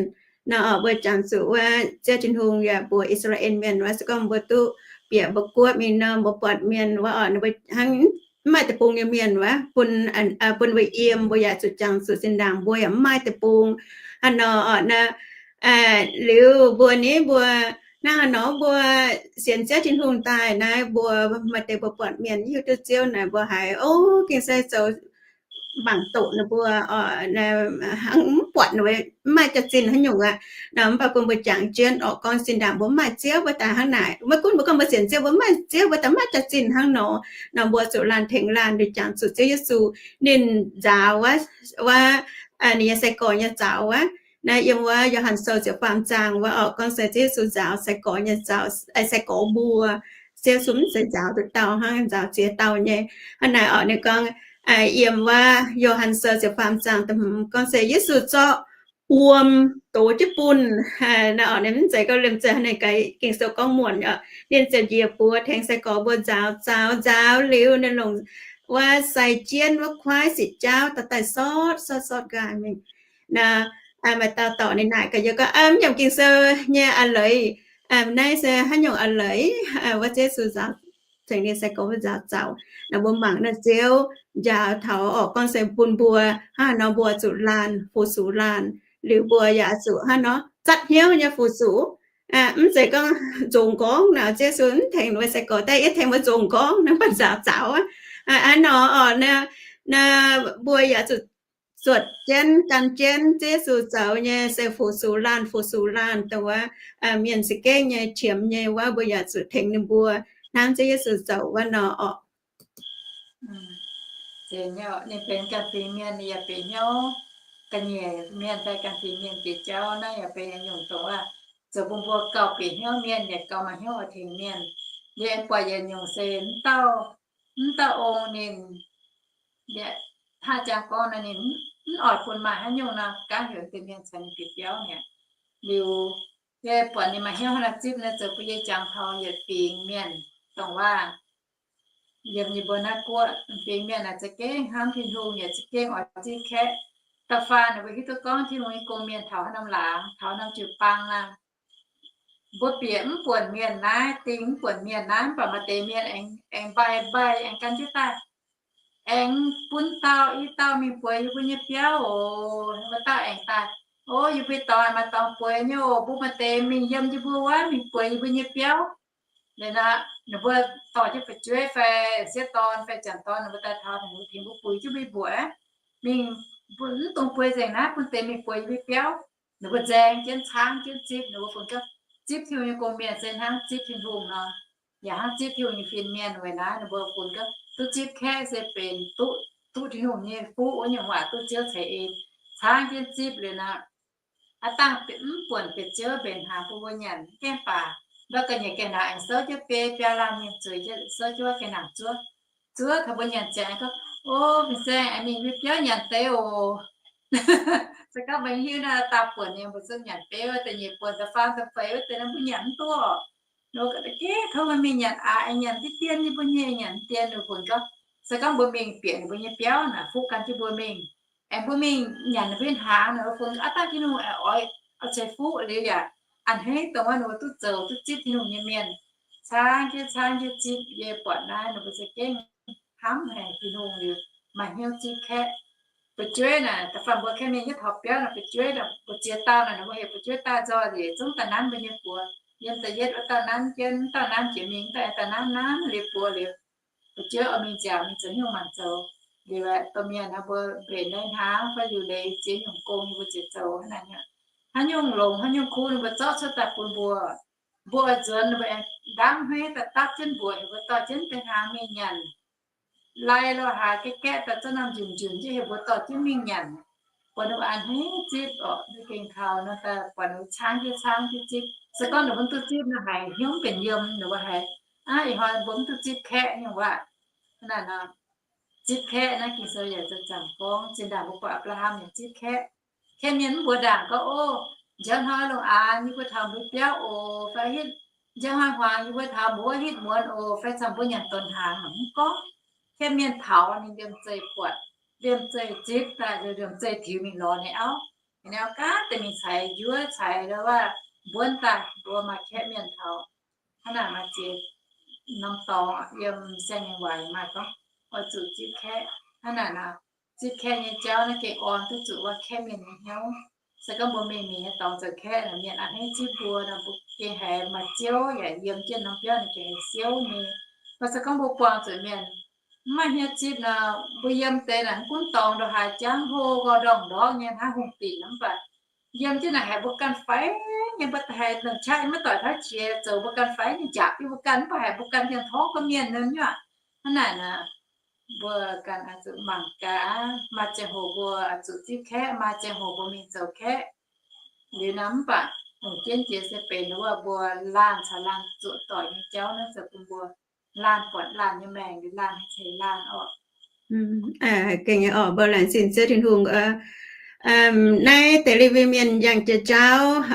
nor, mbuo jangx zuqc wuov Ziouv Tin-Hungh yaac mbuox I^saa^laa^en Mienh wuov, se gorngv mbuo duqv bieqc mbuo guoqv mingh nor, mbuo buatc mienh wuov oc, ninh mbuo hnangv mv maaih deic-bung nyei mienh wuov, bun, bun mbuo yiem, mbuo yaac zuqc jangx zuqc zinh ndaangc mbuo yaac mv maaih deic-bung. Hnangv nor oc, naaiv liuz mbuo ni mbuo hnangv haaix nor mbuo sienx Ziouv Tin-Hungh daaih naaiv, mbuo maaih deix mbuo buatc mienh hiuv duqv Ziouv naaic, mbuo haiz, o, gengh se zoux mangc doqc ninh mbuo, hnangv mv buatc ninh mbuo mv maaih jaax-zinh haaix nyungc aqv. Nor mv baac bun mbuo jangx jienv oc, gorngv zinh ndaangc mbuo mv maaih Ziouv mbuo daaih hnangv naaic, maiv gunv mbuo gorngv mbuo sienx Ziouv, mbuo mv maaih Ziouv mbuo daaih mv maaih jaax-zinh hnangv nor. Nor mbuo zuqc laanh tengx laanh liuz jangx zuqc Ziouv Yesu ninh nzaaux wuov, wuov ninh nyei sai-gorx nyei zaux wuov. Naaiv yiem wuov Yo^han Sou ziepc faam zaang wuov oc, gorngv se Ziouv Yesu nzaaux sai-gorx nyei zaux, sai-gorx mbuo. Ziouv Yesu mv zeiz nzaaux nduqc dauh hnangv, nzaaux ziex dauh nyei. Hnangv naaic oc, ninh gorngv, yiem wuov Yo^han Sou ziepc faam zaang da'hmz gorngv se Yesu zorqv wuom dox jienv bunh. Naaiv oc, ninh mv zeiz gorngv liemh zeih hnangv naaiv gaax, Ging-Sou gorngv muonc oc, ninh ziouc njiec buoz tengx sai-gorx mbuo nzaaux, nzaaux, nzaaux liuz ninh longc wuov sai jienv wuov kuaaiv sic jaauv daaih daaih sortv sortv sortv nqaai mingh. Naaiv maaih dauh dorc ninh naaic gaax yie gorngv, mv nyiemc Ging-Sou nyei a'leiz, naaiv se haaix nyungc a'leiz, wuov Ziouv Yesu nzaaux, tengx ninh sai-gorx mbuo nzaaux zaux. Naaiv mbuo mangc naaiv Ziouv njaaux taux oc, gorngv se bun mbuo hnangv haaix nor mbuo zuqc laanh fu-sux laanh, liuz mbuo yaac zuqc hnangv haaix nor zatv hnyouv nyei fu-sux. Mv zeiz gorngv nzongc nqorngv naaic, Ziouv Yesu mv tengx ninh nyei sai-gorx daaih, yie tengx mbuo nzongc nqorngv hnangv baac nzaaux zaux aqv. Hnangv nor oc, naaiv, naaiv mbuo yaac zuqc zuotc jienv gan jienv Ziouv Yesu zoux nyei se fu-sux laanh, fu-sux laanh dongh wuov mienh za'gengh nyei qiemx nyei wuov, mbuo yaac zuqc tengx ninh mbuo hnangv Ziouv Yesu zoux wuov nor oc. Ninh benx ganh fingx mienh, ninh yaac bieqc hnyouv ga'nyiec mienh fai ganh fingx mienh bieqc jauv. Naaiv yaac benx nyungc dongh wuov zoux bun mbuo gauh bieqc hnyouv mienh yaac gauh maaih hnyouv oix tengx mienh. Yie aengx buatc yietc nyungc se mv dauh, mv dauh ong ninh haaix jangx gorngv nor, ninh mv oix bun maaih haaix nyungc nor, gaanv heuc deix mienh caux ninh bieqc biauv mi'aqv. Liuz yie buatc ninh maaih hnyouv hnangv naaiv zipv naaiv, zoux bun yie jangx taux yietc fingx mienh dongh wuov yiem yie mbuo naaiv guoqv. Fingx mienh naaic za'gengh hnamv Tin-Hungh yaac za'gengh oix zipv kaeqv. Da'faanh ninh mbuo hiuv duqv gorngv Tin-Hungh nyei gong-mienh taux haaix norm laangz, taux norm jiu-baang aqv. Mbuo bieqc mv buonc mienh naaiv, ding mv buonc mienh naaiv, mv baac maaih deix mienh aengx, aengx mbaih mbaih aengx gan jienv daaih. aengx bun dauh i dauh mingh bueix yie mbuo nyei biauv oc. Wuov dauh aengx daaih, O, yie mbuo dorngx maaih dorngx bueix nyei oc. Mbuo maaih deix mingh yiem yie mbuo wuov mingh bueix yie mbuo nyei biauv. Liuz nor, ninh mbuo dorh jienv fu'jueiv fai sieqv dorn fai janx dorn ninh mbuo daaih taux, ninh mbuo tengx mbuo buix jienv mbuo nyei mbuoqc, mingh, mv dungx bueix nzengc naaiv, bun deix mingh bueix yie mbuo biauv. Ninh mbuo nzaeng jienv, caangv jienv zipv. Ninh mbuo funx gorngv zipv Tin-Hungh nyei gong-mienh se hnangv zipv Tin-Hungh nor, yaac hnangv zipv Tin-Hungh nyei fin-mienh. Weic naaiv ninh mbuo funx gorngv duqv zipv kaeqv se benx duqv, duqv Tin-Hungh nyei fuqv wuov nyungc waac, duqv Ziouv ceix en. Caangv jienv zipv liuz nor, aav dangh mv buonc bieqc Ziouv mbenc hnaangx bun mbuo nyanc mv gaengh baac, ndortv ga'nyiec gaengh hnaangx aengx souv jienv biei biaa laanh mienh zueiz jienv souv jienv wuov gaengh hnaangx zuov. Zuov taux mbuo nyanc ziangx gorngv, O, fin-saeng, aengx mingh mbuo biauv nyanc deix oc. Se gorngv mbuo hiuv naaiv daaih buonc nyei, mbuo zungv nyanc beuv wuov deix, nyei buonc da'faam da'feix wuov deix nor mbuo nyanc mv duqv oc. Nor ga'deix tov mbuo mingh nyanc aqv, aengx nyanc diqv dien nyei, mbuo nyei nyanc diqv dien. Ninh funx gorngv, se gorngv mbuo mingh bieqc ninh mbuo nyei biauv naaic, fuqv gan jienv mbuo mingh, aengx mbuo mingh nyanc ninh mbuo nyei hnaangx naaic, funx aav dangh Tin-Hungh oix, oix ceix fuqv liuz yaac a'hneiv dongh wuov ninh mbuo duqv zoux duqv zipv Tin-Hungh nyei mienh. Caangv jienv caangv jienv zipv, yie buatc naaiv ninh mbuo za'gengh hnamv haic Tin-Hungh liuz maaih hnyouv zipv kaeqv. Fu'jueiv naaic, da'faanh mbuo kaeqv mienh yietv taux biauv naaic, fu'jueiv naaic, mbu'ziex dauh naaic, ninh mbuo heuc fu'jueiv daaih nzoih nzengc, zungv daaih nanv mbuo nyei buoz. Yiem da'yietv wuov dauh nanv jienv, dauh nanv jiex mingh, dauh aengx daaih nanv, nanv liuz buoz liuz, fu'jueiv oix mingh nziaauc mingh zoux hnyouv mangc zoux. Liuz aeqv, domh mienh hnangv mbuo mbenc naaiv hnangv fai liuc leiz ziex nyungc gong ninh mbuo ziouc zoux hnangv naaic. Haaix nyungc longx haaix nyungc kuv ninh mbuo zorqv cuotv daaih bun mbuo. Mbuo oix nzuonx ninh mbuo aengx ndamv hmeiv daaih dapv jienv mbuoqc heuc mbuo dorh jienv deix hnaangx mingh nyanc. Lai lo haaix gaeqv gaeqv daaih zunv norm njunc njunc jienv heuc mbuo dorh jienv mingh nyanc. Buatc ninh mbuo a'hneiv zipv orqc, ninh gengh taux nor daaih buatc ninh mbuo caangv jienv caangv jienv zipv. Se gorngv ninh mbuo mv duqv zipv nor haiz hnyouv mv benx yiem, ninh mbuo haiz, Aav, ih hnoi mbuo mv duqv zipv kaeqv nyungc waac. Hnangv naaic nor, zipv kaeqv naaiv Ging-Sou yaac zoux zaangc gorngv, zinh ndaangc mbuo buatc Apc^laa^ham yaac zipv kaeqv. Kaeqv mienh mv mbuox ndaangc gorngv, O, njang hnoi lungh aanx yie mbuo taux mbuo biauv oc, fai hitv njang hnoi hmuangx yie mbuo taux mbuo wuov hitv muonz oc, fai camv mbuo nyanc donx hnaangx, mv gorngv. Kaeqv mienh taux ninh liemh zeih buatc, liemh zeih zipv daaih, liemh zeih tiux mingh lorz ninh auv. Ninh auv gaav deix mingh caux njuov caux wuov mbuonv daaih, mbuo maaih kaeqv mienh taux. Hnangv naaic maaih ziex norm dorngx yiem saeng nyei waac maaih gorngv, oix zuqc zipv kaeqv. Hnangv naaic nor, zipv kaeqv nyei jauv naaiv gengh orn duqv zuqc wuov kaeqv mienh nyei hnyouv. Se gorngv mbuo mingh mienh nyei dorngx zoux kaeqv, mienh a'hneiv zipv mbuo nor, mbuo gengh haiz maaih Ziouv yaac yiem jienv norm biauv ninh gengh haiz siouv nyei. Mv baac se gorngv mbuo buangh zuqc mienh mv maaih hnyouv zipv nor, mbuo yiem deix naaic mv gunv dorngx ndongc haaix, jangv hlo nqorngv ndorngx ndorngx nyei hnangv hungh dinc, mv baac yiem jienv naaic haiz mbuo ganh faix nyei, mbuo haiz longc qaqv maiv doic tauv qiex zoux mbuo ganh faix nyei, njaapc jienv mbuo ganh, mv baac haiz mbuo ganh yiem torngv gorngv mienh nor nyei. Hnangv naaic nor, mbuo ganh oix zuqc mangc gaax, maaih ziangh hoc mbuo oix zuqc zipv kaeqv, maaih ziangh hoc mbuo mingh zoux kaeqv. Liuz nor mv baac longc jienv jiex se benx wuov mbuo laanh caux laanh zuoqc doic nyei jauv naaiv zoux bun mbuo laanh buatc laanh nyei maengc, liuz laanh ceix laanh orqc. Gengh nyei orqc, mbuo laengz zingh Ziouv Tin-Hungh. Naaiv deix Lewi Mienh yangh jiex jauv,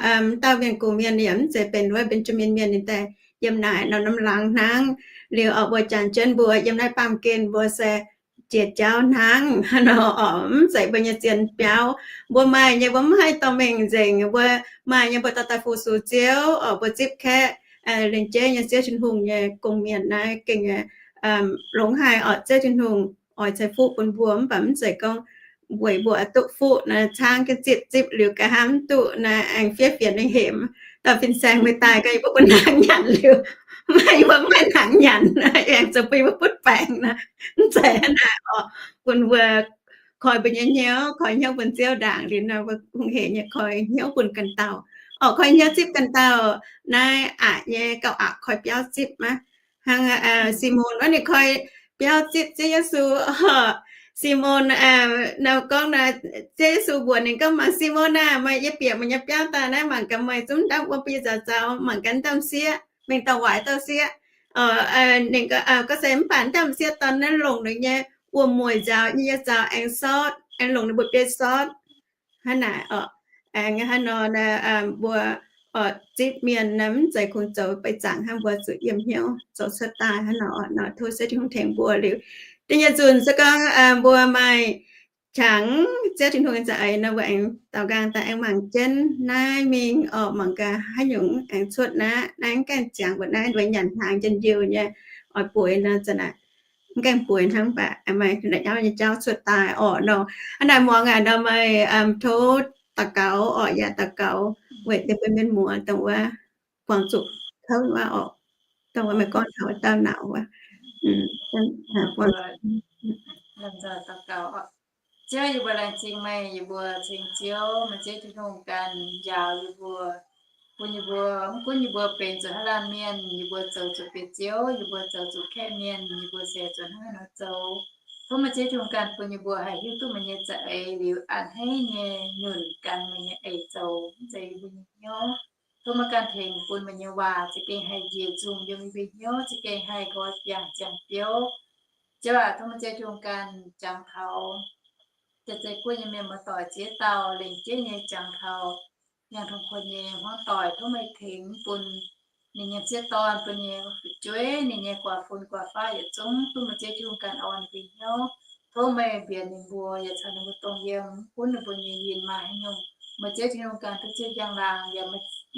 dauh mienh gux mienh yaac mv zeiz benx wuov Mben^jaa^min Mienh, ninh daaih yiem naaic norm norm laangz hnangv. Liuz orqc, mbuo jangx jienv mbuo yiem naaiv baamh gen mbuo se jiex jauv hnangv nor orqc, mv zeiz mbuo nyei zien biauv. Mbuo maaih nyei mbuo mv haih dorh mingh nzengc, mbuo maaih nyei mbuo dorh daaih fu-sux Ziouv orqc, mbuo zipv kaeqv. Lingc jeiv nyei Ziouv Tin-Hungh nyei gong-mienh naaiv gengh longx haic orqc. Ziouv Tin-Hungh oix ceix fuqv bun mbuo, mv baac mv zeiz gorngv weic mbuo oix duqv fuqv naaiv caangv jienv zipv, zipv liuz ga'hnangv mv duqv naaiv aengx fiev fienx nyei hemx. Dauh fin-saeng meih daaih gaax yie mbuo bun hnaangx nyanc liuz, maaih yie mbuo mv maaih hnaangx nyanc, aengx zoux bun yie mbuo butv baengc nor. Mv zeiz hnangv naaic orqc, bun mbuo koi mbuo nyei hnyouv, koi hnyouv bun Ziouv ndaangc liuz nor, mbuo hungh hec nyei koi hnyouv bun ganh dauh orqc, koi hnyouv zipv ganh dauh. Naaiv aqc nyei gauh aqc koi biauv zipv maiv? Hnangv Simon wuov ninh koi biauv zipv Ziouv Yesu. Simon nor gorngv naaic, Ziouv Yesu mbuox ninh gorngv, Mangc Simon aah! Meih, yie bieqc meih nyei biauv daaih naaiv, mangc gaax meih zungv ndamv wuom bun yie zaux zaux, mangc gaax ndamv sieqv, mingh dauh waaic dauh sieqv. Ninh gorngv se mv baac ndamv sieqv dorn naaiv longc ninh nyei wuom-mueic nzaaux, yie nyei zaux aengx sortv, aengx longc ninh mbuo biei sortv. Hnangv naaic orqc, aengx hnangv nor mbuo zipv mienh naaiv mv zeiz kungx zoux beiv zaangc hnangv, mbuo zuqc yiem hnyouv zoux cuotv daaih hnangv nor. Nor tov Ziouv Tin-Hungh tengx mbuo liuz, da'nyeic nzunc se gorngv mbuo maaih qangx Ziouv Tin-Hungh nyei za'eix nor, mbuo aengx daaux nqaang daaih aengx mangc jienv naaiv mingh orqc, mangc gaax haaix nyungc aengx cuotv naaiv. Naaiv gaengh ziangx mbuo naaiv mbuo nyanc hnaangx njien-youh nyei oix bueix nor, za'naaic mv gaengh bueix hnangv, mv baac maaih la'nyauv nyei jauv cuotv daaih orqc nor. Hnangv naaic muangx aqv nor, meih tov daux gaux orqc, yaac daux gaux weic deix mbuo mienh muoz dongh wuov buangh zuqc kouv wuov orqc, dongh wuov meih gorngv taux wuov dauh nauz wuov. Ziouv, yie mbuo laengz zingh meih, yie mbuo ceng Ziouv, meih Ziouv Tin-Hungh ganh njaaux yie mbuo, bun yie mbuo, mv gunv yie mbuo benx zuqc haaix laanh mienh, yie mbuo zoux zuqc biauv-ziouv, yie mbuo zoux zuqc kaeqv mienh, yie mbuo se zuqc hnangv haaix nor zoux. Tov meih Ziouv Tin-Hungh ganh bun yie mbuo haih hiuv duqv meih nyei za'eix liuz a'hneiv nyei nyunc gan meih nyei eix zoux, mv zeiz yie mbuo nyei hnyouv. Tov meih ganh tengx bun meih nyei waac za'gengh haih njiec nzungh yiem yie mbuo hnyouv, za'gengh haih nqoi biangh ziangh biouv. Ziouv aac, tov meih Ziouv Tin-Hungh ganh jangx taux Zeiz Zeiz Guoqv nyei mienh muoz-doic ziex dauh lengc jeiv nyei jangx taux Yangh Tong Kuon nyei hmuangv doic. Tov meih tengx bun ninh nyei sieqv dorn, bun ninh nyei fu'jueiv, ninh nyei guaax fun guaax faqv yietc zungv duqv meih Ziouv Tin-Hungh ganh orn ninh mbuo hnyouv. Tov meih mbienc ninh mbuo yaac caux ninh mbuo dongh yiem, mv gunv ninh mbuo nyei yinh maaih haaix nyungc, meih Ziouv Tin-Hungh ganh duqv zipv njang-laangc. Yaac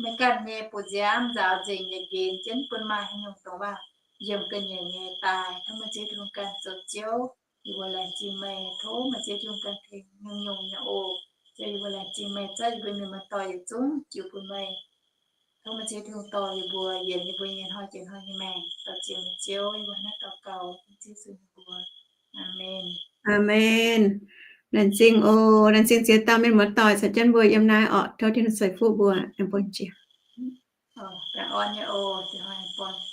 meih ganh nyei buoz-nziaamv nzaaux nzengc yaac nqenx jienv bun maaih haaix nyungc dongh waac yiem ga'nyiec nyei daaih. Tov meih Ziouv Tin-Hungh ganh zoux Ziouv. Yie mbuo laengz zingh meih. Tov meih Ziouv Tin-Hungh ganh tengx nyungc-nyungc nyei oc. Ziouv, yie mbuo laengz zingh meih, zorqv yie mbuo mienh muoz-doic yietc zungv jiu bun meih. Tov meih Ziouv Tin-Hungh dorh yie mbuo yienc yie mbuo nyei hnoi jiex hnoi nyei maengc, dorh ziex meih Ziouv. Yie mbuo hnangv naaiv daux gaux bun Ziouv Yesu nyei mbuox. Aamen. Aamen. Laengz zingh oc. Laengz zingh ziex dauh mienh muoz-doic caux jienv mbuo yiem naaiv orqc. Tov Tin-Hungh ceix fuqv mbuo. Amen.